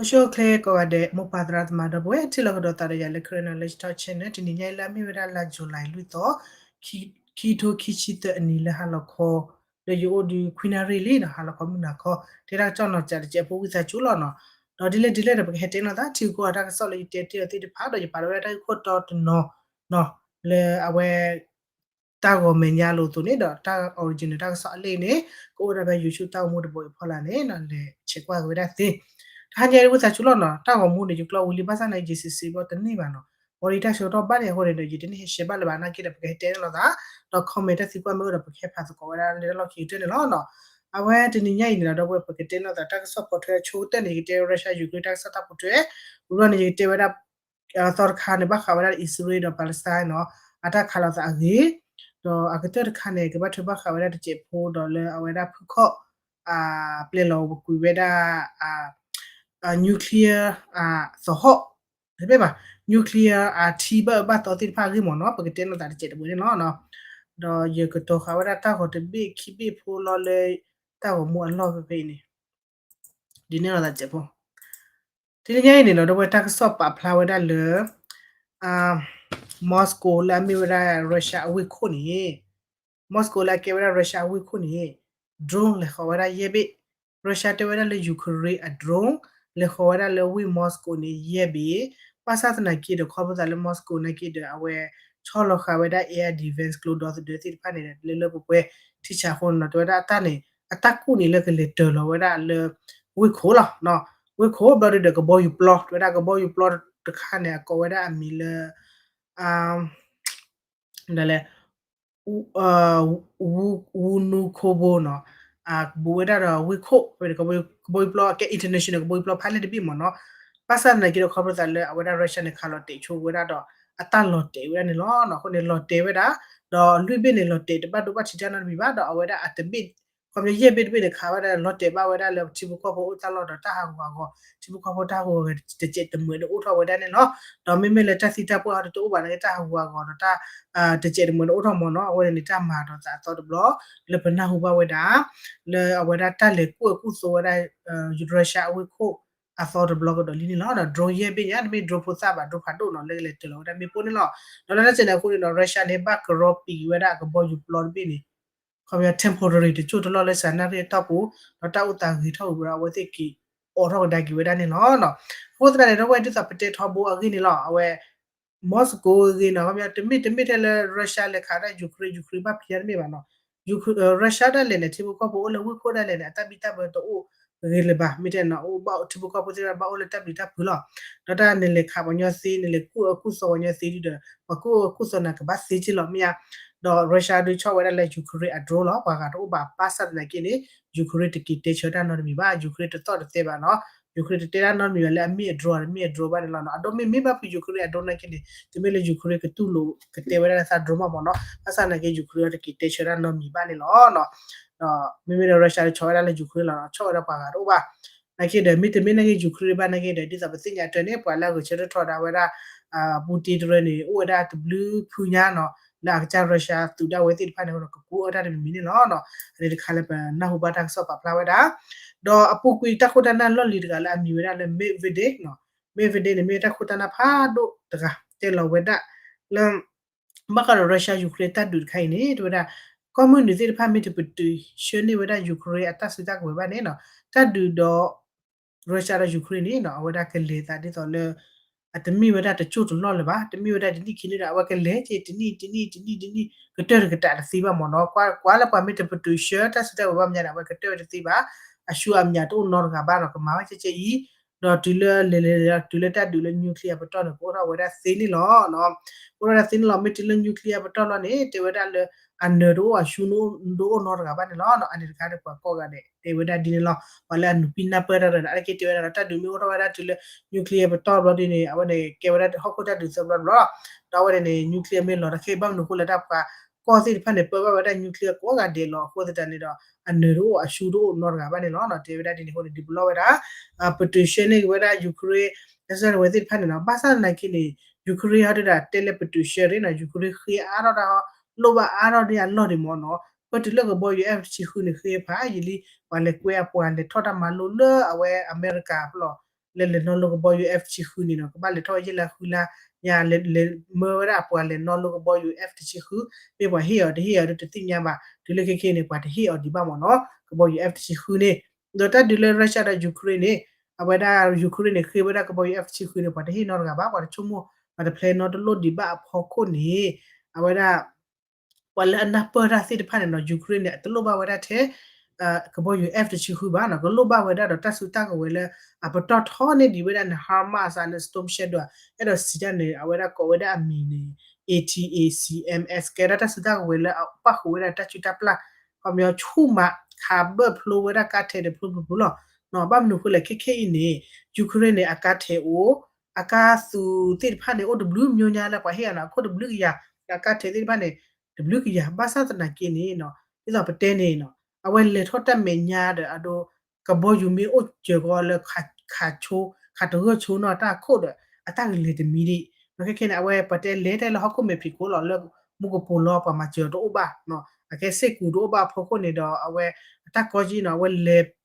ဆိၣ်ဂ့ၤကိးဂၤဒဲး မိၢ်ပၢ်သရၣ်သမါဒီပုၢ်ဝဲၢ် ထံၣ်လိာ်ကဒီးသးဒီးယၤလၢ Karen Knowledge Talk Channel တနံၤညါအံၤလၢအမ့ၢ်ဝဲဒၣ်လါ July လွံၢ်သီ ခံထိခံဆံသၢအနံၤလၢဟါလီၤခီ ဒီးယအိၣ်ဒီးခွံနၣ်ရံၣ်လံဒီး ဟါလီၤခီမုၢ်နၤခီ တဲတၢ်ကစီၣ်နီၤ ကးတစဲးဖိဝံသးစူၤလီၤနီၤ. ဒီးဒ်လဲၣ်ဒ်လဲၣ်ဒီး ပကဟဲတဲလိာ်သး ထံဂုၤကီၢ်ဂၤတၢ်ကစီၣ်လၢယတဲတ့ၢ်အီၤသ့ၣ်တဖၣ် ဒီးယပာ်လီၤဝဲဒၣ်တၢ်ဂ့ၢ်ခိၣ်တီတနီၤ လၢအဝဲ တၢ်ဂီၤမဲာ်ညါလိာ်အသိးန့ၣ်ဒီး တၢ် original တၢ်ကစီၣ်အလ့ၣ်န့ၣ် ကအိၣ်ဒၣ်ဖဲ YouTube တၢ်အိၣ်မူတဘိအံၤဖီလာ်န့ၣ် လဲၤဆဲးကွၢ်က့ၤဝဲဒၣ်သ့. တဟါညါအံၤဝံသးစူၤလီၤနီၤ တၢ်ဂီၤမူန့ၣ် ယကျီဝံၤလံ ဘၣ်ဆၣ်န့ၣ် ယစံးစံးဘီတန့ၢ်ဘၣ်နီၤ body တၢ်ဆၢကတီၢ်ဘၣ်န့ၣ်အဃိန့ၣ်ဒီး ယတန့ၢ်ဟဲရှဲဘၣ်လၢၤဘၣ် နာ်က့ဒီး ပကဟဲတဲန့ၣ်လိာ်သး ဒီး comment တၢ်သံကွၢ်မ့ၢ်အိၣ်ဒီး ပကဟဲဖးသကိးဝဲဒၣ်လၢတၢ်လီၢ်ခံကတၢၢ်န့ၣ်လီၤနီၤ. အဝဲတနံၤညါအံၤန့ၣ်ဒီး ဒီပုၢ်ဝဲၢ် ပကတဲန့ၣ်လိာ်သး တၢ်ကစီၣ်ပိာ်ထွဲအဆိကတၢၢ်န့ၣ် ယကတဲ Russia Ukraine တၢ်ကစီၣ်တၢ်ပိာ်ထွဲ ဝံၤဘျီန့ၣ် ယကတဲဝဲဒၣ် အသီတခါန့ၣ် ဘၣ်ဃးဝဲဒၣ် အံၣ်စရ့လးဒီး Palestine နီၤ အတၢ်ခးလိာ်သးအဂ့ၢ်, ဒီးအကတၢၢ်တခါန့ၣ် ကဘၣ်ထွဲဘၣ်ဃးဝဲဒၣ်တစဲးဖိဒီးလၢအဝဲဒၣ်ဖုခီၣ် ပျဲလီၤကွံာ်ဝဲဒၣ် nuclear သဟီၣ် တဘ့ၣ်ဘၣ် nuclear အထံဘၣ်အၢဘၣ်သီသ့ၣ်တဖၣ်အဂ့ၢ်မ့ၢ်နီၤ ပကတဲလိာ်သးတစဲးတမှဲၤန့ၣ်လီၤ. ဒီးယကတီၤဃာ်ဝဲဒၣ်တၢ်ဂီၤတဘ့ၣ်ခံဘ့ၣ်ဖိလီၤလၢ တၢ်ဂီၤမူအလီၢ်ဖဲဖဲအံၤန့ၣ် ဒ်န့ၣ်လီၤသးစဲးဖိ တနံၤညါအံၤန့ၣ်နီၤ ဒီပုၢ်ဝဲၢ် တၢ်ကစီၣ်ပာ်ဖျါဝဲဒၣ်လၢ Moscow လၢအမ့ၢ်ဝဲဒၣ် Russia အဝ့ၢ်ခိၣ်န့ၣ် Moscow လၢအကဲဝဲဒၣ် Russia အဝ့ၢ်ခိၣ်န့ၣ် drone လဲၤဃီၤဝဲဒၣ်ယဲၢ်ဘ့ၣ်, Russia တဲဝဲဒၣ်လၢ Ukraine အ drone လဲၤဃီၤဝဲဒၣ်လၢဝ့ၢ် Moscow န့ၣ် ယဲၢ်ဘ့ၣ်, ဘၣ်ဆၣ်သနာ်က့ဒီး ခီဖျိသးလၢ Moscow နာ်က့ဒီး အဝဲဆီလီၤဃာ်ဝဲဒၣ် air defense ကျိဒီသဒၢသ့ၣ်တဖၣ်န့ၣ်ဒီး လၢလၢပှဲၤပှဲၤ ထံဆးအဃိန့ၣ်နီၤ တဲဝဲဒၣ်အတၢ်န့ၣ် အတၢ်ကူၣ်န့ၣ်လၢကလဲၤတၢၤလီၤဝဲဒၣ်လၢ ဝ့ၢ်ခိၣ်လီၤ, ဝ့ၢ်ခိၣ်ဘျီဒုဒီးကဘီယူၤပျီ တဲဝဲဒၣ်ကဘီယူၤပျီတခါန့ၣ် အကိးဝဲဒၣ်အမံၤလၢ ဒ်လဲၣ် ဝူနူခိဘိနီၤ, ဘူးဝဲဒၣ်ဒီးဝ့ၢ်ခိၣ် ကဘီယူၤပျီကဲ international ကဘီယူၤပျီဖးလဲၢ်တဘ့ၣ်မ့ၢ်နီၤ, ဘၣ်ဆၣ်သနာ်က့ဒီး ခီဖျိသးလၢအဝဲဒၣ် Russia န့ၣ် ခးလီၤတဲာ်ဆိဝဲဒၣ်ဒီး အတၢ်လီၤတဲာ်ဝဲဒၣ်န့ၣ်လီၤ. အဃိန့ၣ် လီၤတဲာ်ဝဲဒၣ် ဒီးလွံၢ်ဘ့ၣ်န့ၣ် လီၤတဲာ်တဘၣ်ဒိဘၣ်ထံးတၢ်နီတမံၤဘၣ် ဒီးအဝဲဒၣ်အတဘ့ၣ် ခီဖျိယဲၢ်ဘ့ၣ်တဘ့ၣ်န့ၣ် ခးဝဲဒၣ်လီၤတဲာ်ဘၣ်ဝဲဒၣ်လၢထံဖိကီၢ်ဖိအိၣ်တၢ်လီၢ်ဒီးတၢ်ဟးဂူာ်ဟးဂီၤ ထံဖိကီၢ်ဖိတၢ်ဟးဂူာ်ဟးဂီၤတစဲးတမှဲၤဒီးအိၣ်ထီၣ်ဝဲဒၣ်န့ၣ်လီၤ. ဒီးမ့မ့ၢ်လၢတၢ်သံတၢ်ပှၢ်ဟီဒီးတအိၣ်ဘၣ်န့ၣ် တၢ်ဟးဂူာ်ဟးဂီၤဒီးတၢ် တစဲးတမှဲၤဒီးအိၣ်ထီၣ်မ့ၢ်နီၤ, အဝဲန့ၣ်န့ၣ် တၢ်မၤဒီးသးအသီတဘျီ လၢပနၢ်ဟူဘၣ်ဝဲဒၣ် လၢအဝဲဒၣ်တၢ်လဲၤကူၣ်အၢကူၣ်သီဝဲဒၣ် Russia အဝ့ၢ်ခိၣ်အသီတဘျီကဒီးလံန့ၣ်လီၤ. drone ယဲၢ်ဘ့ၣ်ညါ တမ့ၢ် drone ဖိသၣ်ဘၣ် drone ဖးဒိၣ်နီၤ လၢကလဲၤတၢၤလီၤဝဲဒၣ်မ့ၣ်ပိၢ်န့ၣ်လီၤ. ဒီးလၢတၢ်စဲးန့ၣ်အဃိန့ၣ်ဒီး Russia န့ၣ် ဘၣ်ကရီပံာ်ဝဲဒၣ်အကဘီယူၤပျီတဘ့ၣ်န့ၣ် ခီပညီ temporary တစိၢ်တလီၢ်လၢ စးနၣ်ရံၣ်အတီၢ်ပူၤ ဒီးတၢ်အိၣ်သးဂ့ၤထီၣ်ဝံၤဒီး အဝဲသ့ၣ်က့ၤအိးထီၣ်ကဒါက့ၤဝဲဒၣ်န့ၣ်လီၤ. အဃိသတးန့ၣ် ဒီပုၢ်ဝဲၢ် ဒ်သိးပတဲထီဘိအဂ့ၢ်န့ၣ်လီၤ အဝဲ Moscow အဂ့ၢ်နီၤ ခီပညီ တမ့ၢ်တမ့ၢ်ထဲလၢ Russia လဲၤခးဒၣ် Ukraine Ukraine ဘၣ်ဖျါတမ့ၢ်ဘၣ်နီၤ, Russia ဒၣ်လဲာ်န့ၣ် ထံဖိကီၢ်ဖိအိၣ်လၢဝ့ၢ်ခိၣ်ဒၣ်လဲာ်န့ၣ် အတၢ်ဘံၣ်တၢ်ဘၢတအိၣ်ဂ့ၤလၢၤဘၣ် မ့ၢ်တဲနီၤ အိၣ်ဘၣ်ထံဖိကီၢ်ဖိသ့ၣ်တဖၣ်ဘၣ်အိၣ်လၢတၢ်ဘျုးတၢ်ဖှိၣ်လီၤ. ဒီးတၢ်နလဲၤခးပှၤညီသ့ နလဲၤကူၣ်အၢကူၣ်သီပှၤညီသ့ဒ်ဒီး ပှၤကူၣ်အၢကူၣ်သီနၤကဘၣ်သ့က့လီၤ မ့ၢ်ဧါ. ဒီး Russia ဒုးဆီၣ်ဝဲဒၣ်လၢ Ukraine အ drone လီၤ ပှၤဂၤတအိၣ်ဘၣ် ဘၣ်ဆၣ်သနာ်က့န့ၣ် Ukraine တက့ၤတဲဆၢတၢ်နီတမံၤဘၣ် Ukraine တသီၣ်တသဲဘၣ်နီၤ Ukraine တတဲတၢ်နီတမံၤဘၣ်လၢအမ့ၢ်အ drone တမ့ၢ်အ drone ဘၣ်န့ၣ်လီၤ. အဒိမ့ၢ်မ့ၢ်ဘၣ်ဖုး Ukraine အ drone နာ်က့န့ၣ် တမ့ၢ်လၢ Ukraine ကတူၢ်လိာ်ကတဲဝဲဒၣ်လၢသး drone ဘၣ်မ့ၢ်နီၤ ဘၣ်ဆၣ်သနာ်က့ Ukraine တက့ၤတဲဆၢတၢ်နီတမံၤဘၣ်န့ၣ်လီၤ. ဒီးမ့မ့ၢ်လၢ Russia ဒုးဆီၣ်ဝဲဒၣ်လၢ Ukraine လီၤ ဆီၣ်ဝဲဒၣ်ပှၤဂၤတအိၣ်ဘၣ် နာ်က့ဒီး မ့တမ့ၢ်နာ်က့ Ukraine ဘၣ်နာ်က့ဒီး ဒ်သိးပသ့ၣ်ညါတၢ်န့ၣ် ပှၤလၢအဂဲၤဆၢထၢၣ်ထီဒါဝဲဒၣ် Putin တရၢန့ၣ် အိၣ်ဝဲဒၣ်တဘျုးဖုညါနီၤ လၢအကစၢ် Russia သုးဒၣ်ဝဲသ့ၣ်တဖၣ်န့ၣ် ကကူအၢတၢ်တမံၤမံၤန့ၣ်လီၤ. အန့ၣ်တခါလၢပနၢ်ဟူဘၣ်တၢ်ကစီၣ်ပာ်ဖျါဝဲဒၣ် ဒီးအပူၤကွံာ်တၢ်ခိၣ်တၢ်နၢ်လီၢ်လံၤတဂၤလၢအမံၤဝဲဒၣ်လၢ Medvedev နီၤ Medvedev န့ၣ် မ့ၢ်တၢ်ခိၣ်တၢ်နၢ်ဖးဒိၣ်တဂၤ တဲလီၤဝဲဒၣ်လၢ ဘၣ်ဃးဒီး Russia Ukraine တၢ်ဒုးတခါအံၤန့ၣ် တဲဝဲဒၣ် ကီၢ်မုၢ်နုာ်သ့ၣ်တဖၣ်မ့ၢ်တပတုာ်ဆှၢန့ၢ်ဝဲဒၣ် Ukraine အတၢ်စုတၢ်ကဝဲၤဘၣ်န့ၣ်နီၤ တၢ်ဒုးဒီး Russia ဒီး Ukraine န့ၣ်နီၤ အဝဲဒၣ်ကလဲၤသးဒ်သိးလၢ အတမ့ၢ်ဝဲဒၣ်တစိၢ်တလီၢ်လၢၤဘၣ် တမ့ၢ်ဝဲဒၣ်တနံၣ်ခံနံၣ်ဒီး အဝဲကလဲၤက့ၤတနံၣ်တနံၣ်တနံၣ်တနံၣ်တနံၣ် ကတၢၢ်တကတးတသ့ဘၣ်မ့ၢ်နီၤ ကွၢ်လၢပှၤမ့ၢ်တပတုာ်ဆှၢတၢ်စုတၢ်ကဝဲၤဘၣ်မ့ၢ်ညါန့ၣ် အဝဲကတၢၢ်ဝဲတသ့ဘၣ် အဆူအမြးတအိၣ်နီတဂၤဘၣ်နီၤ ကမၤဝဲကဲကဲအံၤ ဒီးတုၤလၢလဲၤလဲၤလဲၤတုၤလၢတၢ်ဒုးလၢ nuclear ပတီၢ်န့ၣ် ကအိၣ်ထီၣ်ဝဲဒၣ်သ့န့ၣ်လီၤ. ကအိၣ်ထီၣ်ဝဲဒၣ်သ့န့ၣ်လီၤ မ့ၢ်တုၤလၢ nuclear ပတီၢ်လီၤန့ၣ် တဲဝဲဒၣ်လၢ အနၢၤတအိၣ်အဆူတအိၣ်နီတဂၤဘၣ်န့ၣ်လီၤ. အန့ၣ်တခါဒီးပှၤကိးဂၤဒဲး တဲဝဲဒၣ်ဒ်န့ၣ်လီၤ ပှၤလၢအနုာ်ပံနၢ်ပၢၢ်တၢ်ဒီး အါတက့ၢ်တဲဝဲဒၣ်ဒီး တၢ်ဒုးမ့ၢ်အိၣ်ထီၣ်ဝဲဒၣ်တုၤလၢ nuclear ပတီၢ်ဘျီဒ်န့ၣ် အဝဲန့ၣ်ကဲဝဲဒၣ်ဟီၣ်ခိၣ်တၢ်ဒုးသၢဘျီတဘျီ ဒီးအဝဲန့ၣ်န့ၣ် nuclear မ့ၢ်လီၤတၢ်ခဲဘၣ်မနုၤအဃိလၢတၢ်ပှၤကီၢ်သ့ၣ်တဖၣ်န့ၣ် ပၢဘၣ်ဝဲဒၣ် nuclear ကိးဂၤဒဲးလီၤအဃိသတးန့ၣ်ဒီး အနၢၤတအိၣ်အဆူတအိၣ်နီတဂၤဘၣ်န့ၣ်လီၤ. တဲဝဲဒၣ်ဒ်န့ၣ်အဃိန့ၣ် ဒုးပလီၢ်ဝဲဒၣ် ပတုာ်ဆှၢန့ၢ်က့ၤဝဲဒၣ် Ukraine တၢ်စုတၢ်ကဝဲၤသ့ၣ်တဖၣ်န့ၣ်နီၤ ဘၣ်ဆၣ်သနာ်က့န့ၣ် Ukraine ဟီဒုးဒၣ်တဲလၢပတုာ်ဆှၢန့ၣ်နီၤ Ukraine ဃ့အါထီၣ်တၢ် လိၣ်ဘၣ်အါထီၣ်ဒ်အလီၢ်ဒံးမ့ၢ်နီၤ ပတုၤလၢကဘီယူၤ F တဆံဃုန့ၣ် ဃ့ဖးယံာ်လံ ပှၤလဲၤကွဲအပှၤလဲၤထီၣ်တၢ်မၤလိလၢအဝဲအမဲရကၤဖျီၣ် လၢလဲၤနီၣ်လိကဘီယူၤ F တဆံဃုန့ၣ်နီၤ ကဘၣ်လဲၤထီၣ်ယဲၢ်လါဃုလါညါ လဲၤမၢဝဲဒၣ်ပှၤလဲၤနီၣ်လိကဘီယူၤ F တဆံဃု မ့ၢ်ပှၤဟ့ၣ်အီၤတဟ့ၣ်အီၤဒ်တသ့ၣ်ညါဘၣ် တုၤလၢခဲခဲန့ၣ် ပှၤတဟ့ၣ်အီၤဒံးဘၣ်မ့ၢ်နီၤ ကဘီယူၤ F တဆံဃုန့ၣ် ဒီးတၢ်ဒုးလၢ Russia ဒီး Ukraine န့ၣ် အဝဲဒၣ် Ukraine န့ၣ် ဃ့ဝဲဒၣ်ကဘီယူၤ F တဆံဃုန့ၣ် ပှၤတဟ့ၣ်နီတဂၤဘၣ် ပှၤတဆိကမိၣ် ပှၤတဖျဲနီတလိၣ်ဒံးဘၣ်အဖီခိၣ်န့ၣ် အဝဲဒၣ် ပှၤလၢအနၢ်ပၢၢ်တၢ်သ့ၣ်တဖၣ်န့ၣ်နီၤ Ukraine န့ၣ် အတလိၣ်ဘၣ်ဝဲဒၣ်ထဲ ကဘီယူၤ F တဆံဃုဘၣ်နီၤ ကလိၣ်ဘၣ်ဝဲဒၣ်ဒီးတၢ်စုတၢ်ကဝဲၤလၢ အပတီၢ်ထီန့ၢ်ဒံးဝဲဒၣ်န့ၣ် HIMARS န့ၣ် Storm Shadow အဲၣ်ဒိးစံးတၢ်န့ၣ် အဝဲဒၣ်ကိးဝဲဒၣ်အမံၤန့ၣ် A T A C M S ကဲဒၣ်တၢ်စုတၢ်ကဝဲၤလၢအပၣ်ဃုာ်ဝဲဒၣ်တၢ်စုတၢ်ပျၢ် ခီပညီဆူၣ်မး ခးဘၢၣ်ဖျိဝဲဒၣ်ကါထဲးဒီးဖျိဖျိဖျိလီၤ ဘၣ်မနုၤဃိလဲၣ် ခဲခဲအံၤန့ၣ် Ukraine န့ၣ် အကါထဲးအိၣ် အကါသူးသ့ၣ်တဖၣ်န့ၣ် အိၣ်တဘျုးမံၤညါလၢပှၤဟ့ၣ်အီၤန့ၣ် အခိၣ်တဘျုးကယၤ ဒီးအကါထဲးသ့ၣ်တဖၣ်န့ၣ် တဘျုးကယၤ ဘၣ်ဆၣ်သနာ်က့န့ၣ် ဒ်သိးပတဲန့ၣ်နီၤ အဝဲလဲၤထီၣ်တၢ်မဲာ်ညါဒီးအဒိ ကဘီယူၤမ့ၢ်အိၣ်စၢၤကီးလၢ ခးဆိ ခးတဂၢၢ်ဆိနီၤ တၢ်အခိၣ်ဒီး အတၢ်ကလဲၤတမံၤဒံး ဒီးခဲခဲန့ၣ် အဝဲပတဲလဲၤတၢ်လၢဟီၣ်ခိၣ်မဲာ်ဖံးခိၣ်လီၤ လၢမူကပိာ်လီၤ ပှၤမၤစၢၤအီၤတအိၣ်ဘၣ် အကဲစ့ၢ်ကီးတအိၣ်ဘၣ်အဖီခိၣ်န့ၣ်ဒီး အဝဲအတၢ်ကီကံနီၤ အဝဲလဲၤ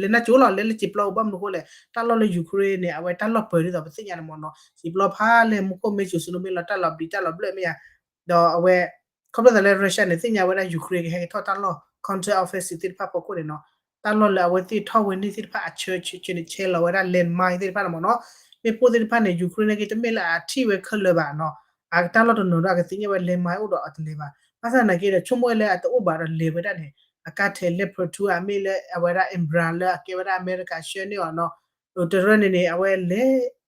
လဲၤနၢ်ကၠိလီၤ လဲၤလၢစံာ်ပျီအိၣ် ဘၣ်မနုၤဃိလဲၣ် တၢ်လီၢ်လၢ Ukraine န့ၣ် အဝဲတၢ်လီၢ်ပၢၤဒ်သိးပသ့ၣ်ညါန့ၣ်မ့ၢ်နီၤ စံာ်ပျီဖးလဲၢ် မူခိၣ်မ့ၢ်စိၤ စနိမ့ၢ်လီၤ တၢ်လီၤဘျံးတၢ်လီၤဘျၢၣ်မ့ၢ်ဧါ ဒီးအဝဲ ခီဖျိသးလၢ Russia န့ၣ် သ့ၣ်ညါဝဲဒၣ် Ukraine ကဟဲက့ၤထီၣ်တၢ်လီၢ် counter offensive သ့ၣ်တဖၣ်ဖီခိၣ်န့ၣ်နီၤ တၢ်လီၢ်လၢအဝဲသ့ၣ်ထီၣ်ဝဲန့ၢ်သ့ၣ်တဖၣ်အဆၢဆၢန့ၣ် ဆဲးလီၤဝဲဒၣ် landmine သ့ၣ်တဖၣ်န့ၣ်မ့ၢ်နီၤ မ့ၣ်ပိၢ်သ့ၣ်တဖၣ်န့ၣ် Ukraine နာ်က့ တမ့ၢ်လၢအထံၣ်ဝဲခဲလၢာ်ဘၣ်နီၤ အတၢ်လီၢ်တနီၤဒီးအကသ့ၣ်ညါဝဲ landmine အိၣ်ဒီးအတလဲၤဘၣ် ဘၣ်ဆၣ်သနာ်က့ဒီး ဆိကမိၣ်ဝဲလၢအတအိၣ်ဘၣ်ဒီးလဲၤဝဲဒၣ်န့ၣ် အကါထဲး Leopard two ဧါ မ့ၢ်လၢအဝဲဒၣ် Abrams လၢအကဲဝဲဒၣ်အမဲရကၤဆှၢန့ၢ်အီၤနီၤ တရၢန့ၣ်န့ၣ် အဝဲလဲၤ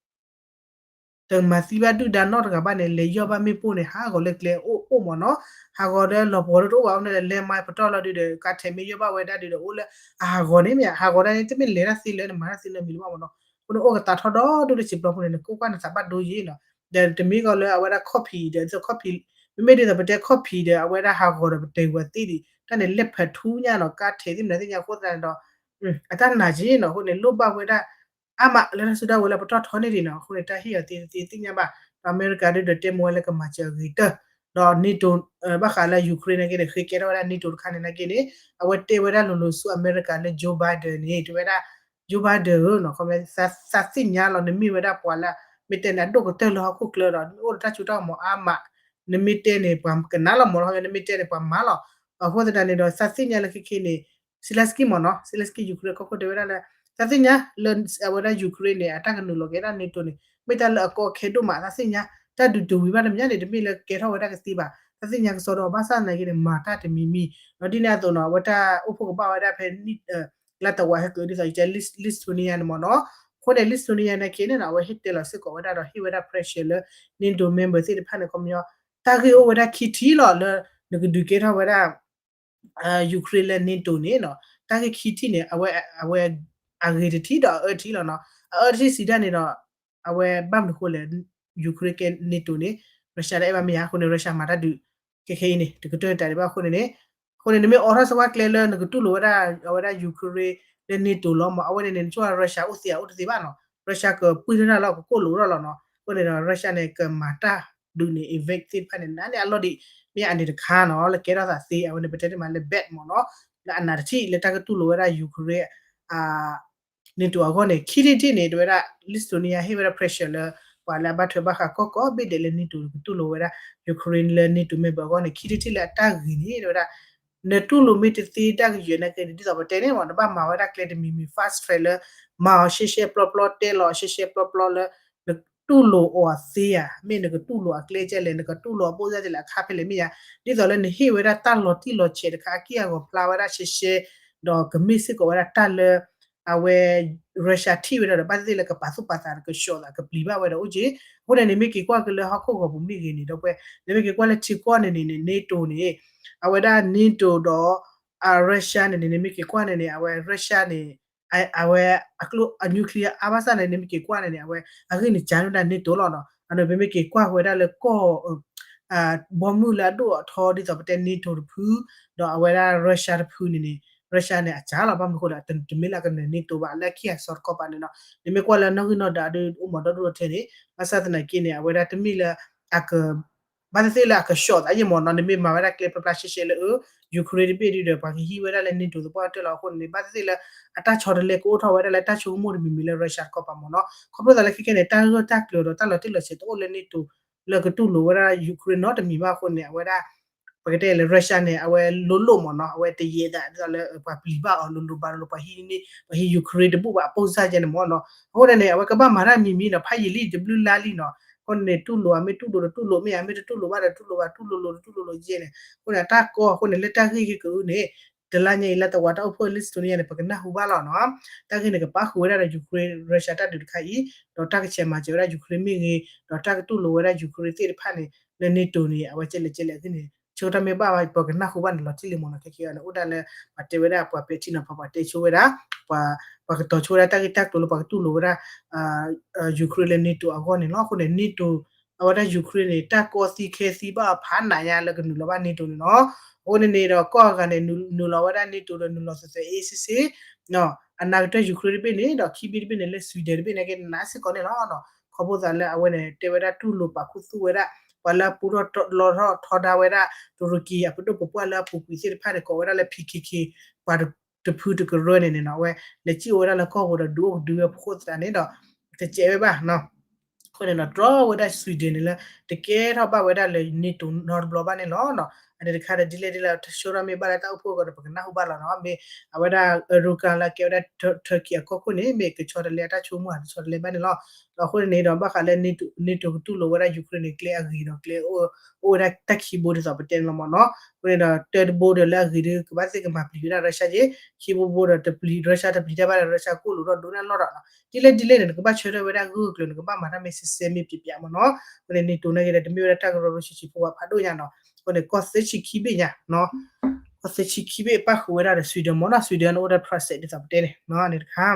တမၤသံဘၣ်ဒုၣ်ဒါနီတဂၤဘၣ်န့ၣ် လဲၤယီၢ်ဘၣ်မ့ၣ်ပိၢ်န့ၣ် ဟးဂီၤလၢကျဲအိၣ်အိၣ်မ့ၢ်နီၤ ဟးဂီၤဒီးလီၤပှီၤဒီးတအိၣ်ဘၣ်အဃိန့ၣ်ဒီး landmine ပတီၢ်လီၤဒုးဒီး ကါထဲးမ့ၢ်ယီၢ်ဘၣ်ဝဲဒၣ်ဒုးဒီး အိၣ်လၢအဟးဂီၤန့ၣ်မ့ၢ် ဟးဂီၤဒၣ်န့ၣ် တမ့ၢ်လဲၤတၢ်သ့လၢနမၤတၢ်သ့လၢမံၤလီၤမ့ၢ်နီၤ အဃိန့ၣ် အိၣ်ကသးထီၣ်ဒီဒူၣ်လၢစံာ်ပျီပူၤန့ၣ် နကိးကွၢ်နသးဘၣ်ဒိယံၤနီၤ ဒီးတမ့ၢ်ကီးလၢအဝဲဒၣ်ခီၣ်ဖံးဒီး ခီၣ်ဖံး မ့မ့ၢ်ဒ်သိးပတဲခီၣ်ဖံးဒီး အဝဲဒၣ်ဟးဂီၤဒီးပတဲဝဲသ့ၣ်ဒံး တၢ်န့ၣ် Leopard two ညါနီၤ ကါထဲးသ့ၣ်မနုၤသ့ၣ်ညါအဃိသတးန့ၣ်ဒီး အတၢ်နာ်က့နီၤ အဃိန့ၣ် လိၣ်ဘၣ်ဝဲဒၣ် အါမးလၢတၢ်စုတၢ်ဝဲၤလၢပတီၢ်ထီန့ၢ်ဒံးနီၤ အဃိန့ၣ် တၢ်ဟ့ၣ်အီၤသ့သ့သ့ၣ်ညါဘၣ် ဒီးအမဲရကၤဒုးဒီးတဲမ့ၢ်ဝဲလၢကမၤစၢၤအဂ့ၤတၢၢ် ဒီး NATO ဘၣ်ဃးလၢ Ukraine နာ်က့န့ၣ် ဃ့ကဲထီၣ်ဝဲဒၣ် NATO တခါန့ၣ်နာ်က့န့ၣ် အဝဲတဲဝဲဒၣ်လိၤလိၤဆူအမဲရကၤလၢ Joe Biden န့ၣ် တဲဝဲဒၣ် Joe Biden ဧၢနီၤ ခီ သးသ့ၣ်ညါလီၤ နမ့ၢ်ဝဲဒၣ်ပှၤလၢ မ့ၢ်တဲန့ၣ် အဒိၣ်ကတၢၢ်လၢဟီၣ်ခိၣ်ချၢဒီး နအိၣ်ဒီးတၢ်စိတၢ်ကမီၤအါမး နမ့ၢ်တဲန့ၣ် ပှၤကနၣ်လီၤမ့ၢ်လီၤ နမ့ၢ်တဲန့ၣ် ပှၤမၤလီၤ အဃိသတးန့ၣ်ဒီး သးသ့ၣ်ညါလၢခဲခဲန့ၣ် Zelensky မ့ၢ်နီၤ Zelensky Ukraine ကီၢ်ခိၣ်တဲဝဲဒၣ်လၢ သးသ့ၣ်ညါလၢအဝဲဒၣ် Ukraine န့ၣ် အတၢ်ကနုာ်လီၤက့ၤဒၣ် NATO န့ၣ် မ့ၢ်တၢ်လၢအကီအခဲဒိၣ်မး သးသ့ၣ်ညါ တၢ်ဒုးတဝံၤဘၣ်တမံၤန့ၣ် တမ့ၢ်လၢကဲထီၣ်ဝဲဒၣ်ကသ့ဘၣ် သးသ့ၣ်ညါကစီဒီး ဘၣ်ဆၣ်သနာ်က့န့ၣ် မၤတၢ်တမံၤမံၤ ဒီးဒ်န့ၣ်အသိးနီၤ အဝဲတၢ်အိၣ်ဖှိၣ်ကဘၣ်ဝဲဒၣ်ဖဲ လၢတဝးဟဲက့ၤဒ်သိးယတဲ Lithuania န့ၣ်မ့ၢ်နီၤ အဃိန့ၣ် Lithuania နာ်က့န့ၣ်နီၤ အဝဲဟ့ၣ်တဲလီၤစ့ၢ်ကီးဝဲဒၣ်ဒီးဟ့ၣ်ဝဲဒၣ် pressure လၢ NATO member သ့ၣ်တဖၣ်န့ၣ် ခီပညီ တၢ်ဂ့ၢ်အိၣ်ဝဲဒၣ်ခံထံၣ်လီၤလၢ နကဒုးကဲထီၣ်ဝဲဒၣ် Ukraine လၢ NATO န့ၣ်နီၤ တၢ်ဂ့ၢ်ခံထံၣ်န့ၣ် အဝဲ အဝဲ အဂ့ၤတထံၣ်ဒီးအအၢထံၣ်လီၤနီၤ အအၢထံၣ်စံးဒၣ်န့ၣ်ဒီး အဝဲဘၣ်မနုၤဃိလဲၣ် Ukraine ကဲ NATO န့ၣ် Russia လၢအဲၣ်ဘၣ်မ့ၢ်ယါအဃိန့ၣ် Russia မၤတၢ်ဒုး ခဲခဲအံၤန့ၣ် တကတၢၢ်တၢ်ဒံးဘၣ်အဃိန့ၣ်န့ၣ် အဃိန့ၣ် နမ့ၢ်အိးထီၣ်စ့ၢ်ကီးကျဲလၢနကတူၢ်လိာ်ဝဲဒၣ် အဝဲဒၣ် Ukraine လၢ NATO လီၤမး အဝဲန့ၣ်န့ၣ် နဆိကမိၣ် Russia အိၣ်သ့ဧါအိၣ်တသ့ဘၣ်နီၤ Russia ကပှံၢ်ထီၣ်တၢ်လီၤ ကကိၢ်လိာ်ထီၣ်လီၤနီၤ အဃိန့ၣ်ဒီး Russia န့ၣ် ကမၤတၢ်ဒုးန့ၣ် invade သ့ၣ်တဖၣ်န့ၣ် နန့ၣ်အလီၢ်ဒံး မ့ၢ်အန့ၣ်တခါနီၤ လၢကဲထီၣ်သးသ့ အဝဲန့ၣ် ပတဲတ့ၢ်မးလၢ bad မ့ၢ်နီၤ လၢအနးတထံၣ်လၢတၢ်ကတူၢ်လိာ်ဝဲဒၣ် Ukraine အ NATO အဂီၢ်န့ၣ် ခံထံၣ်တထံၣ်န့ၣ် တဲဝဲဒၣ် Lithuania ဟ့ၣ်ဝဲဒၣ် pressure လၢ ပှၤလၢအဘၣ်ထွဲဘၣ်ဃးကီၢ်ကီၢ်ဘ့ၣ်ဒဲးလၢ NATO ကတူၢ်လိာ်ဝဲဒၣ် Ukraine လၢ NATO member အဂီၢ်န့ၣ် ခံထံၣ်တထံၣ်လၢအတၢ်ဂ့ၤန့ၣ် တဲဝဲဒၣ် နတူၢ်လိာ်မ့ၢ်တသ့တၢ်ကယၢၤနာ်က့န့ၣ် ဒ်သိးပတဲန့ၣ်မး နဘၣ်မၤဝဲဒၣ်ကျဲတမံၤမံၤ fast track လၢ မၤအီၤရှဲရှဲပျီပျီ တဲလီၤရှဲရှဲပျီပျီလၢ နတူၢ်လိာ်အီၤသ့ဧါ မ့ၢ်နကတူၢ်လိာ်အကျဲကဲလဲၣ် နကတူၢ်လိာ်အဘိၣ်စၢ်ကဲလဲၣ် အခါဖဲလဲၣ်မ့ၢ်ဧါ ဒ်သိးလၢနဟ့ၣ်ဝဲဒၣ်တၢ်လီၤတံၢ်လီၤဆဲးတခါ အက့ၢ်အဂီၤဖျါဝဲဒၣ်ရှဲရှဲ ဒီးကမ့ၢ်စ့ၢ်ကီးဝဲဒၣ်တၢ်လၢ အဝဲ Russia ထံၣ်ဝဲဒၣ်ဒီး ဘၣ်သ့ၣ်သ့ၣ်လၢကပာ်သူၣ်ပာ်သး ကဆှီသး ကပျံၤဘၣ်ဝဲဒီးအိၣ်က့ၤ အဃိန့ၣ်န့ၣ် မ့ၢ်က့ၤကွၢ်က့ၤလၢဟီၣ်ခိၣ်ဂီၤပူၤမ့ၢ်ဂ့ၤန့ၣ် ဒီးပှဲၤ နမ့ၢ်က့ၤကွၢ်လၢထံကီၢ်န့ၣ်န့ၣ် NATO န့ၣ် အဝဲဒၣ် NATO ဒီး Russia န့ၣ်န့ၣ် နမ့ၢ်က့ၤကွၢ်န့ၣ်န့ၣ် အဝဲ Russia န့ၣ် အဝဲအကျိ အ nuclear အါဘၣ်ဆၣ်န့ၣ် နမ့ၢ်က့ၤကွၢ်န့ၣ်န့ၣ် အဝဲအဂ့ၢ်န့ၣ် ကၢန့ၢ်ဝဲဒၣ် NATO လီၤနီၤ အန့ၣ် ပမ့ၢ်က့ၤကွၢ်ဝဲဒၣ်လၢကီၢ် ဘီမုၢ်လၢအဒိၣ်အထီဒ်သိးပတဲ NATO တဖု ဒီးအဝဲဒၣ် Russia တဖုန့ၣ်န့ၣ် Russia န့ၣ် အကၢလီၤ ဘၣ်မနုၤအဃိလဲၣ် တမ့ၢ်လၢအကနၢၤ NATO ဘၣ် လၢခံအစီတခီပၤန့ၣ်နီၤ နမ့ၢ်ကွၢ်လၢနီၣ်ဂံၢ်နီၣ်ဒွးဒီး အိၣ်မးဒီဒိၣ်ထဲန့ၣ် ဘၣ်ဆၣ်သနာ်က့န့ၣ် အဝဲဒၣ်တမ့ၢ်လၢအက ဘၣ်သ့ၣ်သ့ၣ်လၢအကဆှီးသးယဲၢ်မ့ၢ်နီၤ, နမ့ၢ်မၤဝဲဒၣ်ကျဲဖျါဖျါရှဲရှဲလၢ အ Ukraine တဘ့ၣ်ဒီး ပှၤကဟံးဝဲဒၣ်လၢ NATO သပှၢ်တၢၢ်လီၤ. အဃိန့ၣ် ဘၣ်သ့ၣ်သ့ၣ်လၢ အတၢ်ဆီတလဲကအိၣ်ထီၣ်ဝဲဒၣ်လၢတၢ်ဆိကမိၣ်တမံၤမံၤလၢ Russia တကီၢ်ပၤမ့ၢ်နီၤ. ခီဖျိသးလၢခဲခဲန့ၣ် တၢ်ဂၢၢ်တၢ်ကျၢၤဒီးတၢ်လီၤတံၢ်လီၤဆဲးတအိၣ်လၢ NATO လၢကတူၢ်လိာ်ဝဲဒၣ် Ukraine နီတမံၤဘၣ်အဃိန့ၣ် အဝဲဒၣ် ပကတဲလၢ Russia န့ၣ် အဝဲလိၤလိၤမ့ၢ်နီၤ, အဝဲတယဲၢ်သးဒ်သိးလၢ ပှၤပျံၤဘၣ်အီၤလိၤလိၤဘၣ်လိၤလိၤ ပှၤဟံးန့ၢ် ပှၤဟံး Ukraine တဘူၣ်ဘၣ်အပိၢ်စၢ်ကဲန့ၣ်မ့ၢ်နီၤ. အဃိန့ၣ်န့ၣ် အဝဲကဘၣ်မၤတၢ်မံၤမံၤနီၤ, ဖးယံာ်လံတဘျုးလါလံနီၤ. အဃိန့ၣ် တူၢ်လိာ်ဧါ မ့ၢ်တူၢ်လိာ်တတူၢ်လိာ် မ့ၢ်ဧါ မ့ၢ်တတူၢ်လိာ်ဘၣ်ဒီးတူၢ်လိာ်ဘၣ် တူၢ်လိာ်လိၤတတူၢ်လိာ်လိၤကဲန့ၣ် အဃိန့ၣ် အတၢ်ကီအဃိန့ၣ် လၢတၢ်ဂ့ၢ်က့ၤကအုန့ၣ် တလါညါအံၤလၢတဝးတၢ်အိၣ်ဖှိၣ်လၢ Estonia န့ၣ် ပကနၢ်ဟူဘၣ်လီၤနီၤ. တၢ်ဂ့ၢ်န့ၣ် ကပာ်ဃုာ်ဝဲဒၣ်ဒီး Ukraine Russia တၢ်ဒုးတခါအံၤ ဒီးတၢ်ကဆဲးမၤစၢၤဝဲဒၣ် Ukraine မ့ၢ်ဂ့ၤ ဒီးတၢ်ကတူၢ်လိာ်ဝဲဒၣ် Ukraine သ့ၣ်တဖၣ်န့ၣ် လၢ NATO န့ၣ် အဝဲကဲလဲၣ်ကဲလဲၣ်အဂ့ၢ်န့ၣ် ဆၢကတီၢ်မ့ၢ်ဘၣ်ဘၣ် ပကနၢ်ဟူဘၣ်န့ၣ်လီၤတံၢ်လံမ့ၢ်နီၤ. ခဲကဲအံၤန့ၣ် အိၣ်ဒၣ်လၢ ပှၤတဲဝဲဒၣ် ပှၤပဲာ်ထံနီၤဖး ပှၤတဲဆိဝဲဒၣ် ပှၤ ပှၤကတီၤဆိဝဲဒၣ်တၢ်ဂ့ၢ်တၢ်ကျိၤလၢပှၤကတူၢ်လိာ်ဝဲဒၣ် Ukraine လၢ NATO အဂီၢ်န့ၣ်လီၤ. အဃိန့ၣ် NATO အဝဲဒၣ် Ukraine န့ၣ် တၢ်ကီသံခဲသံဘၣ်အဖးနးညါလၢကနုာ်လီၤဘၣ် NATO န့ၣ်လီၤ. အဃိန့ၣ်န့ၣ်ဒီး ကီၢ်အဂၤန့ၣ် နုာ်လီၤဝဲဒၣ် NATO ဒီးနုာ်လီၤသဲးသဲးအ့စ့စ့ အနာ်ကတၢၢ် Ukraine တဘ့ၣ်န့ၣ် ဒီးခံဘ့ၣ်တဘ့ၣ်န့ၣ် လၢ Sweden တဘ့ၣ်န့ၣ် ကဲနးစ့ၢ်ကီးန့ၣ်လီၤ. ခီဖျိသးလၢအဝဲန့ၣ် တဲဝဲဒၣ်တူၢ်လိာ်ပာ်ခူသူၣ်ဝဲဒၣ် ပှၤလၢအပူထီၣ်လီထီၣ်ထီဒါဝဲဒၣ် တူရကံအပဒိၣ်ပပှၢ်လၢအပူၤကွံာ်သ့ၣ်တဖၣ်န့ၣ် ကိးဝဲဒၣ်လၢ PKK ပှၤတဖုတကရၢန့ၣ်န့ၣ်နီၤ အဝဲလဲၤစံၣ်အိၣ်ဝဲဒၣ်လၢကီၢ်ပူၤဒီးဒုးအိၣ်ကဒုဝဲအဃိသတးန့ၣ်ဒီး တစဲးဝဲဘၣ် အဃိန့ၣ်ဒီး တြီဝဲဒၣ် Sweden န့ၣ်လၢ တကဲထီၣ်ဘၣ်ဝဲဒၣ်လၢ NATO နီတဘျီဘၣ်န့ၣ်လီၤ. အန့ၣ်တခါဒီး ဒ်လဲၣ်ဒ်လဲၣ် တၢ်ဆၢထီၣ်မ့ၢ်ဘၣ်လၢတၢ်အိၣ်ဖှိၣ်အဂီၢ်ဒီး ပကနၢ်ဟူဘၣ်လီၤနီၤ. မ့ၢ်အဝဲဒၣ် Erdogan လၢအကဲဝဲဒၣ် Turkey အကီၢ်ခိၣ်န့ၣ် မ့ၢ်ကဆီတလဲအတၢ်ဆိကမိၣ်ဧါ တဆီတလဲဘၣ်န့ၣ်လီၤ. ဒီးအဃိန့ၣ်ဒီး ဘၣ်ဃးလၢ NATO ကတူၢ်လိာ်ဝဲဒၣ် Ukraine န့ၣ် ကျဲအဂ့ၤဒီးကျဲအိၣ်ဝဲဒၣ်တၢ်ခံဘိဒ်သိးပတဲန့ၣ်လီၤမ့ၢ်နီၤ. အဃိန့ၣ်ဒီး တၢတဘိဒီးလၢအဂ့ၤဒီး ကဘၣ်သ့ၣ်ကမၤပျံၤဝဲဒၣ် Russia က့ ခံဘိဘိဒီးတပျံၤ Russia တပျံၤတၢ်ဘၣ်ဒီး Russia ကအိၣ်လိၤထီၣ်ဒိးန့ၢ်အလီၢ်ဒီးနီၤ ဒ်လဲၣ်ဒ်လဲၣ်န့ၣ် နကဘၣ်ဆၢထၢၣ်ဝဲဒၣ်ဂၢၢ်ကျၢၤ နကဘၣ်မၤတၢ်မ့ၢ်စဲစဲမ့ၢ်ပျံၤပျံၤမ့ၢ်နီၤ. အဃိန့ၣ် NATO နာ်က့ဒီး တမ့ၢ်ဝဲဒၣ်တၢ်ကရၢကရိဆံးဆံးဖိဝဲဖးဒိၣ်ညါနီၤ. အဃိန့ၣ် ကီၢ်သၢဆံခံဘ့ၣ်ညါ ကီၢ်သၢဆံခံဘ့ၣ်ပၣ်ဃုာ်ဝဲဒၣ်ဒီး Sweden မ့ၢ်နီၤ. Sweden န့ၣ်အိၣ်ဒီး Brussels ဒ်သိးပတဲန့ၣ် အန့ၣ်တခါ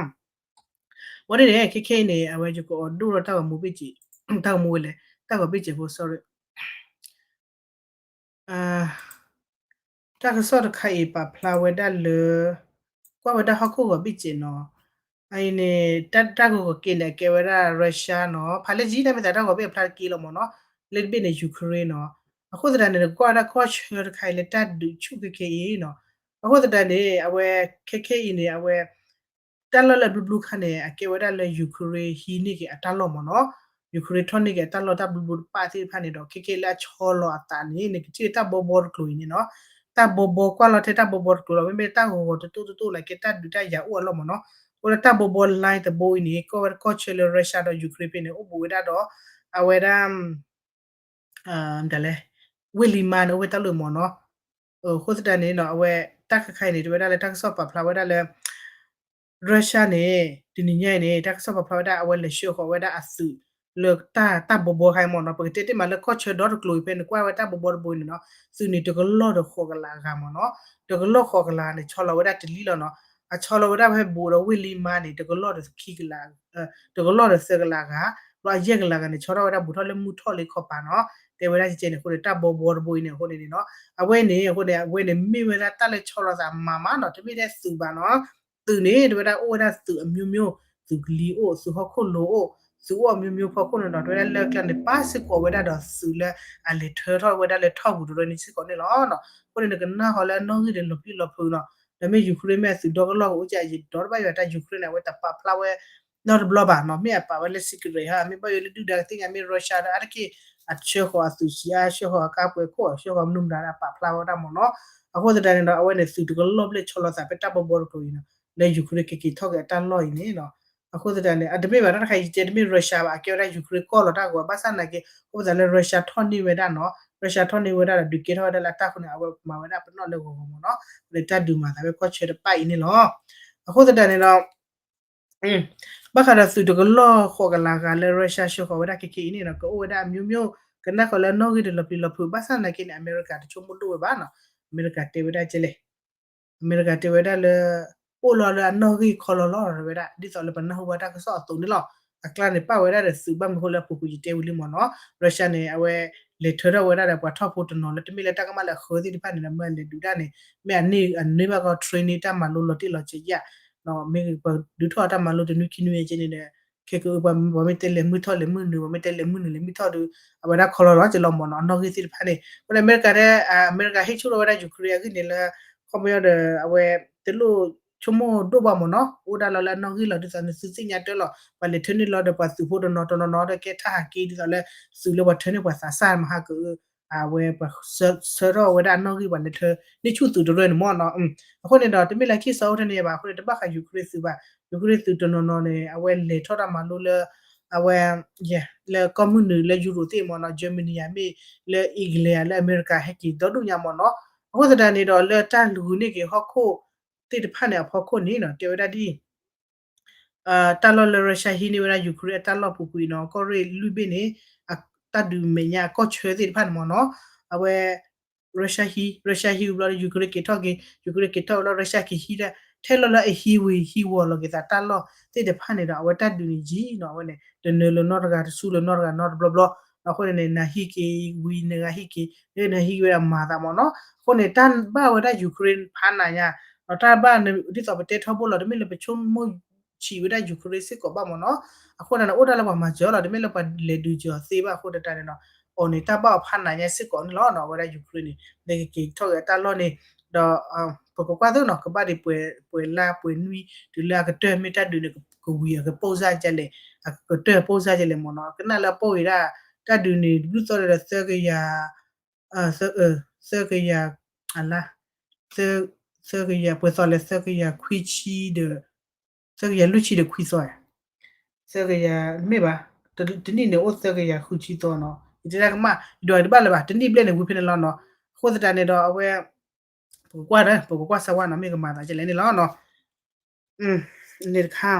ဝဲဒ်န့ၣ် ခဲခဲအံၤန့ၣ် အဝဲယကအီၣ်ဒိၣ်ထီၣ်တၢ်ဂီၤမူဘ့ၣ်က့ၤ တၢ်ဂီၤမူဝဲလဲၣ် တၢ်ဂီၤဘ့ၣ်က့ၤဖိ sorry တၢ်ကစီၣ်တခါအံၤပာ်ဖျါဝဲဒၣ်လၢ ကွၢ်ဝဲဒၣ်ဟီၣ်ခိၣ်ဂီၤဘ့ၣ်က့ၤနီၤ. အအံၤန့ၣ် တၢ်တၢ်ဂီၤဂီၤက့ၤန့ၣ် အကဲဝဲဒၣ် Russia နီၤ. ဖးလၢယံၤတၢ်မ့ၢ်သးတၢ်ဂီၤဘ့ၣ်အဖျါတက့ၢ်လီၤမ့ၢ်နီၤ. လၢတဘ့ၣ်န့ၣ် Ukraine နီၤ. အဃိသတးန့ၣ် နကကွၢ်ဝဲဒၣ်ကီၢ်ဆၢတခါအံၤလၢတၢ်ဒုးဆူၣ်ခဲခဲအံၤနီၤ. အဃိသတးန့ၣ် အဝဲခဲခဲအံၤန့ၣ် အဝဲ တၢ်လီၢ်လၢအဘျုးဘျုးခါန့ၣ် အကဲဝဲဒၣ်လၢ Ukraine ဟံးန့ၢ်က့ၤအတၢ်လီၢ်မ့ၢ်နီၤ. Ukraine ထီၣ်န့ၢ်က့ၤအတၢ်လီၢ်တၢ်ဘျုးဘျုးတဖၣ်သ့ၣ်တဖၣ်န့ၣ်ဒီး ခဲခဲလၢအဆီလီၤအသးန့ၣ် နကထံၣ်တၢ်ဘီဘီတကျိၤအံၤန့ၣ်နီၤ. တၢ်ဘီဘီကွၢ်လီၤထဲတၢ်ဘီဘီတကျိၤလီၤ. မ့မ့ၢ်တၢ်ဂီၤဂီၤတတိၢ်တတိၢ်လၢကဲတၢ်ဒုးတၢ်ယၤအိၣ်အလီၢ်မ့ၢ်နီၤ. အိၣ်လၢတၢ်ဘီဘီ line တဘိအံၤန့ၣ် ကီၢ်ဝဲဒၣ်ကီၢ်ဆၢလၢ Russia ဒီး Ukraine ဖဲန့ၣ် အိၣ်ဘူးဝဲဒၣ်ဒီး အဝဲဒၣ် မတၤလဲၣ် ဝ့ၢ်လံမါန့ၣ် အိၣ်ဝဲတၢ်လီၢ်မ့ၢ်နီၤ. အဃိသတးန့ၣ်နီၤ အဝဲတၢ်ခါခါအံၤန့ၣ် တဲဝဲဒၣ်လၢတၢ်ကစီၣ်ပာ်ဖျါဝဲဒၣ်လၢ Russia န့ၣ် တနံၤညါအံၤန့ၣ် တၢ်ကစီၣ်ပာ်ဖျါဝဲဒၣ် အဝဲလဲၤဆှၢဃီၤဝဲဒၣ်အသုးလၢတၢ်တၢ်ဘီဘီခါအံၤမ့ၢ်နီၤ. ပကတဲတ့ၢ်မးလၢကီၢ်ဆၢဒီတကျိၤအံၤဖဲန့ၣ် ကွၢ်ဝဲတၢ်ဘီဘီတဘိအံၤန့ၣ်နီၤ သုးန့ၣ်တကလီၢ်ဒီးဃိးကလးအဂၤမ့ၢ်နီၤ. တကလီၢ်ဃိးကလးန့ၣ် ဆီလီၤဝဲဒၣ်တလံၢ်လီၤနီၤ. အဆီလီၤဝဲဒၣ်ဖဲဘူးဒီးဝ့ၢ်လံမါန့ၣ် တကလီၢ်ဒီးခံကလး တကလီၢ်ဒီးသၢကလးအဂၤ, ဘျီအယဲၢ်ကလးဂၤန့ၣ် ဆီထီၣ်ဝဲဒၣ်ဘူးထီၣ်လၢမုၢ်ထီၣ်လံခီပၤနီၤ. တဲဝဲဒၣ်ကဲန့ၣ်အဃိန့ၣ် တၢ်ဘီဘီတဘိအံၤန့ၣ်အဃိန့ၣ်နီၤ အဝဲန့ၣ်အဃိန့ၣ် အဝဲန့ၣ်မ့ၢ်ဝဲဒၣ်တၢ်လၢဆီလီၤသးမၤမးနီၤ တမ့ၢ်ထဲသုးဘၣ်နီၤ. သုးန့ၣ် တဲဝဲဒၣ်အိၣ်ဝဲဒၣ်သုးအမျိုးမျိုး, သုးကလံၤအိၣ်, သုးဟီၣ်ခိၣ်လိၤအိၣ်, သုးအိၣ်အမျိုးမျိုးဖီခိၣ်န့ၣ်ဒီး တဲဝဲဒၣ်လၢကျါန့ၣ် ပာ်စ့ၢ်ကီးဝဲဒၣ်ဒီးသုးလၢအလဲၤထၢထီၣ်ဝဲဒၣ်လၢထီၣ်ပူၤတရၢန့ၣ်စ့ၢ်ကီးန့ၣ်လီၤ. အဃိန့ၣ် နကနၢ်ဟီလၢအနီၣ်ဂံၢ်ဒီးလီၤပျံၤလီၤဖုးနီၤ. ဒီးမ့ၢ် Ukraine မ့ၢ်အသုးဒီကလီၢ်ကအိၣ်ကယံာ်ဒီးတဘၣ်ယွၤတၢ် Ukraine န့ၣ် အဝဲတပာ်ဖျါဝဲ နီတဘျီဘၣ်နီၤ. မ့ၢ်အပာ်ဝဲလၢ secret ဧါ, မ့ၢ်ဘၣ်ယိၣ်လၢဒုၣ်ဒါကသ့ၣ်ညါ မ့ၢ် Russia ဒီးအါတက့ၢ် အဆှၢဃီၤအသုးဆံးအါ, ဆှၢဃီၤအကါပှဲၤခိၣ်, အဆှၢဃီၤမနုၤမတၤဒီးအပာ်ဖျါဝဲဒၣ်မ့ၢ်နီၤ. အဃိသတးန့ၣ်ဒီး အဝဲန့ၣ်သုးတကလီၢ်ဘျဲၣ်ဆီလီၤသးဖဲတၢ်ဘီဘီတကျိၤအံၤနီၤ, လၢ Ukraine ကက့ၤထီၣ်က့ၤအတၢ်လီၢ်အံၤန့ၣ်နီၤ. အဃိသတးန့ၣ် အတမ့ၢ်ဘၣ်နီၤ တခါအံၤတဲတမ့ၢ် Russia ဘၣ်, အကဲဝဲဒၣ် Ukraine ကီၢ်လီၤတၢ်ဂီၤ ဘၣ်ဆၣ်သနာ်က့ အဃိသတးလၢ Russia ထီၣ်န့ၢ်ဝဲဒၣ်နီၤ, Russia ထီၣ်န့ၢ်ဝဲဒၣ်ဒီး ဒုးကဲထီၣ်ဝဲဒၣ်လၢအတၢ်ဃိန့ၣ် အဝဲမၤဝဲဒၣ်ပနီၣ်လၢဂီၤဂီၤမ့ၢ်နီၤ, လၢတၢ်ဒုးမၤသးဖဲကီၢ်ဆၢတဖၣ်အံၤန့ၣ်လီၤ. အဃိသတးန့ၣ်ဒီး ဘၣ်ဃးဒီးသုးတကလီၢ်ဃိးကလးဂၤလၢ Russia ဆှၢဃီၤဝဲဒၣ်ခဲခဲအံၤန့ၣ်နီၤ ကအိၣ်ဝဲဒၣ်အမျိုးမျိုး, ကနၢ်ဃီၤလၢအနီၣ်ဂံၢ်ဒီးလီၤပျံၤလီၤဖုး, ဘၣ်ဆၣ်သနာ်က့န့ၣ် အမဲရကၤတဆိကမိၣ်ဒိၣ်ဝဲဘၣ်နီၤ, အမဲရကၤတဲဝဲဒၣ်ကဲလဲၣ် အမဲရကၤတဲဝဲဒၣ်လၢ အိၣ်လီၤလၢအနီၣ်ဂံၢ်ခီလီၤလီၤဝဲဒၣ် ဒ်သိးလၢပနၢ်ဟူဘၣ်တၢ်ကစီၣ်အသိးန့ၣ်လီၤ. အကျါန့ၣ် ပာ်ဝဲဒၣ်ဒီးသုးဘၣ်မနုၤအဃိလၢအပူၤကွံာ်ယတဲဝံၤလံမ့ၢ်နီၤ, Russia န့ၣ် အဝဲလဲၤထၢထီၣ်ဝဲဒၣ်ဒီးပှၤထီၣ်ဖိတနီၤလၢတမ့ၢ်လၢတၢ်ကမၣ်လၢအဃၢသ့ၣ်တဖၣ်န့ၣ်ဒီး မ့ၢ်အလဲၤဒုးတၢ်န့ၣ် မ့ၢ်အန့ၢ်ဘၣ်ကီး training တၢ်မၤလိလီၤတံၢ်လီၤဆဲးယၣ်, မ့ၢ်ပှၤဒုးထီၣ်တၢ်မၤလိတနွံခံနွံကဲန့ၣ်ဒီး ခဲကပှၤမ့ၢ်တဲလဲၤမုၢ်ထီၣ်လဲၤမုၢ်နုာ် ပှၤမ့ၢ်တဲလဲၤမုၢ်နုာ်လဲၤမုၢ်ထီၣ်ဒီး အဝဲဒၣ်ခီလီၤလီၤကလီၤမ့ၢ်နီၤ အနီၣ်ဂံၢ်သ့ၣ်တဖၣ်န့ၣ် အဃိန့ၣ် အမဲရကၤဒဲး အမဲရကၤဟ့ၣ်ဆူၣ်ထီၣ်ဝဲဒၣ် Ukraine အဂ့ၢ်န့ၣ်လၢ ခီပညီဒီး အဝဲ တလိၣ်ဆိကမိၣ်ဒိၣ်ဘၣ်မ့ၢ်နီၤ အိၣ်ဒၣ်လီၤလၢအနီၣ်ဂံၢ်လီၤ ဒ်သိးနသုသ့ၣ်ညါတၢ်လီၤ ပှၤလဲၤထၢန့ၢ်လီၤဒီးပှၤသုးဖိတနီၤတနီၤနီၤဒီးကဲထးဟးက့ ဒ်သိးလၢ သုးလၢပှၤထၢန့ၢ်ပှၤသးစၢ်မဟါက အဝဲပှၤဆၢထီၣ်ဝဲဒၣ်အနီၣ်ဂံၢ်ပှၤလဲၤထၢန့ၢ်ဆူၣ်သုးတရၢန့ၣ်မ့ၢ်နီၤ အဃိန့ၣ်ဒီး တမ့ၢ်လၢခံစီအိၣ်ထဲန့ၣ်ယဘၣ် အဃိန့ၣ် တဘၣ်ဃး Ukraine သုးဘၣ် Ukraine သုးတနီၤနီၤန့ၣ် အဝဲလဲၤထီၣ်တၢ်မၤလိလၢ အဝဲ လၢကီၢ်မုၢ်နုာ်လၢ Europe သ့ၣ်မ့ၢ်နီၤ Germany ယၤမ့ၢ် လၢ England ယၤ လၢအမဲရကၤဟဲက့ၤဒီဒူၣ်ညါမ့ၢ်နီၤ အဃိသတးန့ၣ်ဒီး လၢတၢ်လူၤန့ၢ်က့ၤဟီၣ်ခိၣ်သ့ၣ်တဖၣ်န့ၣ် အဖီခိၣ်န့ၣ်နီၤ တဲဝဲဒၣ်ဒ် တၢ်လီၢ်လၢ Russia ဟံးန့ၢ်ဝဲဒၣ် Ukraine အတၢ်လီၢ်ပူၤကွံာ်နီၤ ကီၢ်ရ့ၣ်လွံၢ်ဘ့ၣ်န့ၣ် တၢ်ဒုးမဲာ်ညါအကီၢ်ဆၢသ့ၣ်တဖၣ်န့ၣ်မ့ၢ်နီၤ အဝဲ Russia ဟံး Russia ဟံးဝံၤဘျီဒီး Ukraine က့ၤထီၣ်က့ၤ Ukraine က့ၤထီၣ်ဝံၤလီၤ Russia က့ၤဟံးဒၣ် ထဲလီၤလၢအဟံးဝံၤဟံးဝီၤလီၤက့ၤသးတၢ်လီၢ်သ့ၣ်တဖၣ်န့ၣ်ဒီး အဝဲတၢ်ဒုးန့ၣ်ယံာ်နီၤ အဝဲန့ၣ် တနၢၤလၢၤနီတဂၤ တဆူလၢၤနီတဂၤနီတဘျီဘျီ အဃိန့ၣ်န့ၣ် နဟံးက့ၤဝံၤနဂၤဟံးက့ၤ လၢနဟံးက့ၤဝဲဒၣ်မၤသးမ့ၢ်နီၤ အဃိန့ၣ် တၢ်ဘၣ်ဝဲဒၣ် Ukraine ဖးနးညါ ဒီးတၢ်ဘၣ်ဒ်သိးပတဲထီဘိလီၤ တမ့ၢ်လၢပဆိကမိၣ်ဆံးဝဲဒၣ် Ukraine စ့ၢ်ကီးဘၣ်မ့ၢ်နီၤ အဃိန့ၣ် အိၣ်ဒၣ်လၢပှၤမၤစၢၤလီၤ တမ့ၢ်လၢပှၤလဲၤဒုးစၢၤအီၤသ့ဘၣ်အဃိတတးန့ၣ်နီၤ အီၤန့ၣ် တၢ်ဘၣ်အီၤဖးနးညါစ့ၢ်ကီးန့ၣ်လီၤနီၤ အဝဲဒၣ် Ukraine န့ၣ် လဲၤကက့ၤထီၣ်က့ၤအတၢ်လီၢ်န့ၣ် ဒီး ပကကွၢ်သိးနီၤ ကဘၣ်ဒံးပှဲၤလါပှဲၤနွံ တုၤလၢအကတၢၢ်မ့ၢ်တၢ်ဒုးန့ၣ် ကဝံၤအကပိၢ်စၢ်ကလဲၣ် အကတၢၢ်ပိၢ်စၢ်ကလဲၣ်မ့ၢ်နီၤ ကနၣ်လၢအပိၢ်ဝံၤဒၣ် တၢ်ဒုးန့ၣ် တဘျုးသီဒီးသၢကယၤ သၢကယၤ အလါ သၢကယၤ ပှဲၤသီလဲၣ် သၢကယၤခွံဆံဒီး သၢကယၤလွံၢ်ဆံဒီးခွံသီ သၢကယၤ မ့ၢ်ဘၣ် တနံၣ်န့ၣ်အိၣ်သၢကယၤဃုဆံသီနီၤ ယတဲဒၣ်ကမၣ် ယဒွးတဘၣ်လၢၤဘၣ် တနံၣ်ဘျဲၣ်န့ၣ်ဝံၤဖဲန့ၣ်လီၤနီၤ အဃိသတးန့ၣ်ဒီးအဝဲ ပကကွၢ်ဒီး ပကကွၢ်စၢၤဝဲနီၤ မ့ၢ်ကမၤသးကလဲၣ်န့ၣ်လီၤနီၤ န့ၣ်တခါ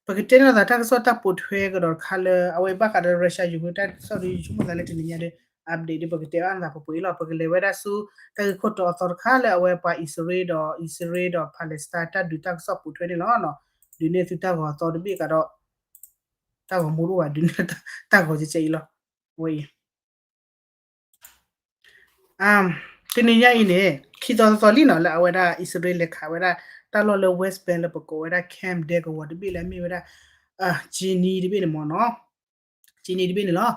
ပကတဲန့ၢ်သးတၢ်ကစီၣ်တၢ်ပိာ်ထွဲကဒီးတခါလၢ အဝဲဘၣ်ဃးဒီး Russia Ukraine တၢ်ကစီၣ်ဒီး ယဆိကမိၣ်သးလၢတနံၤညါဒီး update ဒီး ပကတဲအါနသးပှဲၤပှဲၤအံၤလီၤ ပကလဲၤဝဲဒၣ်ဆူ တၢ်ဂ့ၢ်ခိၣ်တီအသီတခါလၢအဝဲပှၤအံၣ်စရ့လးဒီး အံၣ်စရ့လးဒီး Palestine တၢ်ဒုးတၢ်ကစီၣ်ပိာ်ထွဲန့ၣ်လီၤ. ဒုးန့ၢ်သုတၢ်ဂီၤအသီတဘ့ၣ်ကဒီး တၢ်ဂီၤမူတအိၣ်ဘၣ် ဒုးန့ၢ်တၢ်ဂီၤကဲကဲအံၤလီၤ. ဝဲအံၤ တနံၤညါအံၤန့ၣ် ခံသီသီလံနီၤ လၢအဝဲဒၣ်အံၣ်စရ့လးလဲၤခးဝဲဒၣ် တၢ်လီၢ်လၢ West Bank လၢပကိးဝဲဒၣ် camp ဒဲကဝီၤတဘ့ၣ်လၢအမ့ၢ်ဝဲဒၣ် Jenin တဘ့ၣ်န့ၣ်မ့ၢ်နီၤ Jenin တဘ့ၣ်န့ၣ်လီၤ.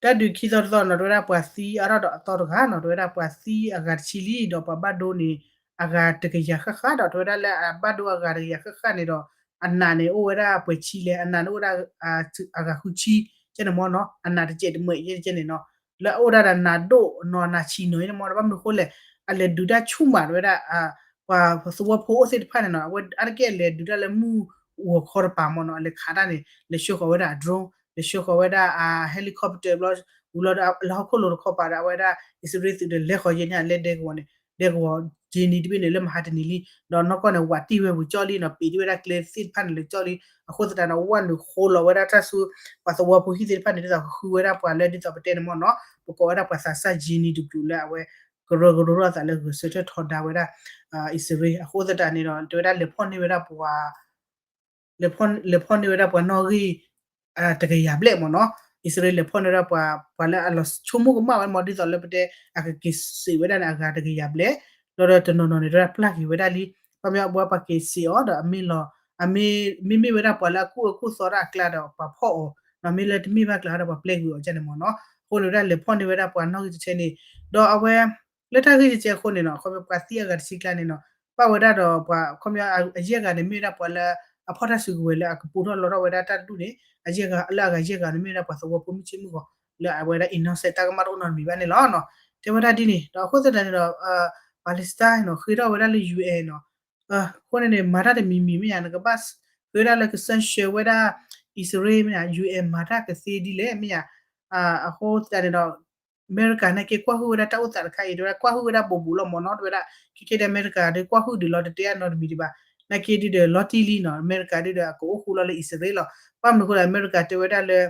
တၢ်ဒုးခံသီတသီနီၤ တဲဝဲဒၣ်ပှၤသံအါထီၣ်ဒီးအသီတဂၤနီၤ တဲဝဲဒၣ်ပှၤသံအဂၤတဆံလံ ဒီးပှၤဘၣ်ဒိန့ၣ် အဂၤတကယၤဃၣ်ဃၣ်ဒီး တဲဝဲဒၣ်လၢအဘၣ်ဒိအဂၤတကယၤဃၣ်ဃၣ်န့ၣ်ဒီး အနးန့ၣ်အိၣ်ဝဲဒၣ်ပှဲၤဆံလဲၣ် အနးန့ၣ်အိၣ်ဝဲဒၣ် အဂၤဃုဆံ ကဲန့ၣ်မ့ၢ်နီၤ အနးတကဲးတမှဲးကဲန့ၣ်နီၤ လၢအအိၣ်ဒၣ်ဒီးနးဒိၣ်နီၤ နးဆံးနီၤန့ၣ်မ့ၢ်နီၤ ဘၣ်မနုၤအဃိလဲၣ် အလဲၤဒုးတၢ်ဆူၣ်မး တဲဝဲဒၣ် ပှၤသဝီဖိအိၣ်သ့ၣ်တဖၣ်န့ၣ်နီၤ အဝဲအါတက့ၢ်လဲၤဒုးတၢ်လၢမုၢ်ဂီၤခီတပၤမ့ၢ်နီၤ အလဲၤခးတၢ်န့ၣ် လဲၤဆှၢဃီၤဝဲဒၣ်အ drone လဲၤဆှၢဃီၤဝဲဒၣ်အ helicopter ဘျီ ဝံၤလီၤဒီးလၢဟီၣ်ခိၣ်လိၤတခီပၤဒီး အဝဲဒၣ်အံၣ်စရ့လးသုးဒီးလဲၤဃီၤယဲၢ်ညါလၢဒဲကဝီၤန့ၣ် ဒဲကဝီၤ Jenin တဘ့ၣ်န့ၣ် လၢမဟါတနံၤလံ ဒီးနီၢ်ကီၢ်န့ၣ် ဝးတံၢ်ဝဲဝံၤကၠီလံနီၤ ပံးတံၢ်ဝဲဒၣ်ကျဲသ့ၣ်တဖၣ်န့ၣ်လၢကၠီလံ အဃိသတးန့ၣ် ဝဲနုာ်ဃိလီၤဝဲဒၣ်တၢ်ဆူ ပှၤသဝီဖိဟံၣ်သ့ၣ်တဖၣ်န့ၣ် ဒ်သိးကဃုဝဲဒၣ်ပှၤလၢဒ်သိးပတဲန့ၣ်မ့ၢ်နီၤ ပကိးဝဲဒၣ်ပှၤသးစၢ် Jenin တကလုာ်လၢအဝဲ ကရၢကရိထီၣ်အသးလၢဂဲၤဆၢထၢၣ်ထီဒါဝဲဒၣ် အံၣ်စရ့လး အဃိသတးန့ၣ်ဒီး တဲဝဲဒၣ်လဲၤဖီၣ်န့ၢ်ဝဲဒၣ်ပှၤ လဲၤဖီၣ်န့ၢ်ဝဲဒၣ်ပှၤနီၣ်ဂံၢ် တကယၤဘျဲၣ်မ့ၢ်နီၤ အံၣ်စရ့လးလဲၤဖီၣ်န့ၢ်ဝဲဒၣ်ပှၤ ပှၤလၢအလီၤဆိကမိၣ်ကမၣ်ဝဲမ့ၢ် ဒ်သိးလၢပတဲ အကက့ၤစံးဝဲဒၣ်န့ၣ် အဂၤတကယၤဘျဲၣ် ဒီးတနီၤနီၤန့ၣ် တဲဝဲဒၣ်ပျၢ်က့ၤဝဲဒၣ်လံ ခီပညီအဝဲပှၤက့ၤစံးအီၤဒီးအမ့ၢ်လီၤ အမ့ၢ်မ့မ့ၢ်ဝဲဒၣ်ပှၤလၢအကူၣ်အၢကူၣ်သီတၢ်အကျါဒီးပှၤဖီၣ်အီၤ မ့ၢ်လၢတမ့ၢ်ဘၣ်ကျါဒီးပှၤပျဲကွံာ်အီၤကဲန့ၣ်မ့ၢ်နီၤ အဃိန့ၣ်ဝဲဒၣ်လဲၤဖီၣ်န့ၢ်ဝဲဒၣ်ပှၤနီၣ်ဂံၢ်တဆဲန့ၣ် ဒီးအဝဲ လၢတၢ်ဂ့ၢ်ကဲကဲအဃိန့ၣ်နီၤ ခီပညီပှၤသံအဂၤတဆံကျါန့ၣ်နီၤ ဘၣ်ဝဲဒၣ်ဒီးပှၤ ခီပညီအယဲၢ်ဂၤန့ၣ် မ့ၢ်ဝဲဒၣ်ပှၤလၢ အဖီၣ်တၢ်စုကဝဲၤလၢအကပူၤထီၣ်လီထီၣ်ဝဲဒၣ်တၢ်ဒူၣ်န့ၣ် အယဲၢ်ဂၤ လၢအဂၤယဲၢ်ဂၤန့ၣ် မ့ၢ်ဝဲဒၣ်ပှၤသဝီဖိမုၢ်ဆ့ၣ်မုၢ်ဂီၤ လၢအဝဲဒၣ် innocent တၢ်ကမၣ်တအိၣ်နီတမံၤဘၣ်န့ၣ်လီၤ. တဲဝဲဒၣ်ဒ်န့ၣ် ဒီးအဃိသတးန့ၣ်ဒီး Palestine နီၤ ဃ့ထီၣ်ဝဲဒၣ်လၢ ယူၢ်အဲၣ် နီၤ အဃိန့ၣ်န့ၣ် မၤတၢ်တမံၤမံၤမ့ၢ်ယါ နကဘၣ်ဃ့ဝဲဒၣ်လၢက sanction ဝဲဒၣ် အံၣ်စရ့လးမ့ၢ်ယါ ယူၢ်အဲၣ် မၤတၢ်ကသ့ဒ်လဲၣ်မ့ၢ်ယါ အဃိသတးန့ၣ်ဒီး အမဲရကၤန့ၣ်က့ၤကွၢ်ဟုၣ်ဝဲဒၣ်တၢ်အိၣ်သးတခါအံၤ တဲဝဲဒၣ်ကွၢ်ဟုၣ်ဝဲဒၣ်ဘူးဘူးလီၤမ့ၢ်နီၤ တဲဝဲဒၣ် ခဲကဲဒ်အမဲရကၤဒီးကွၢ်ဟုၣ်ဒံးလီၤ တတဲအနီတမံၤဒံးဘၣ် နာ်က့ဒုဒီးလီၤတံၢ်လံနီၤ အမဲရကၤဒုဒီးအကအိၣ်ဃူလီၤလၢအံၣ်စရ့လးလီၤ ဘၣ်မနုၤအဃိလဲၣ် အမဲရကၤတဲဝဲဒၣ်လၢ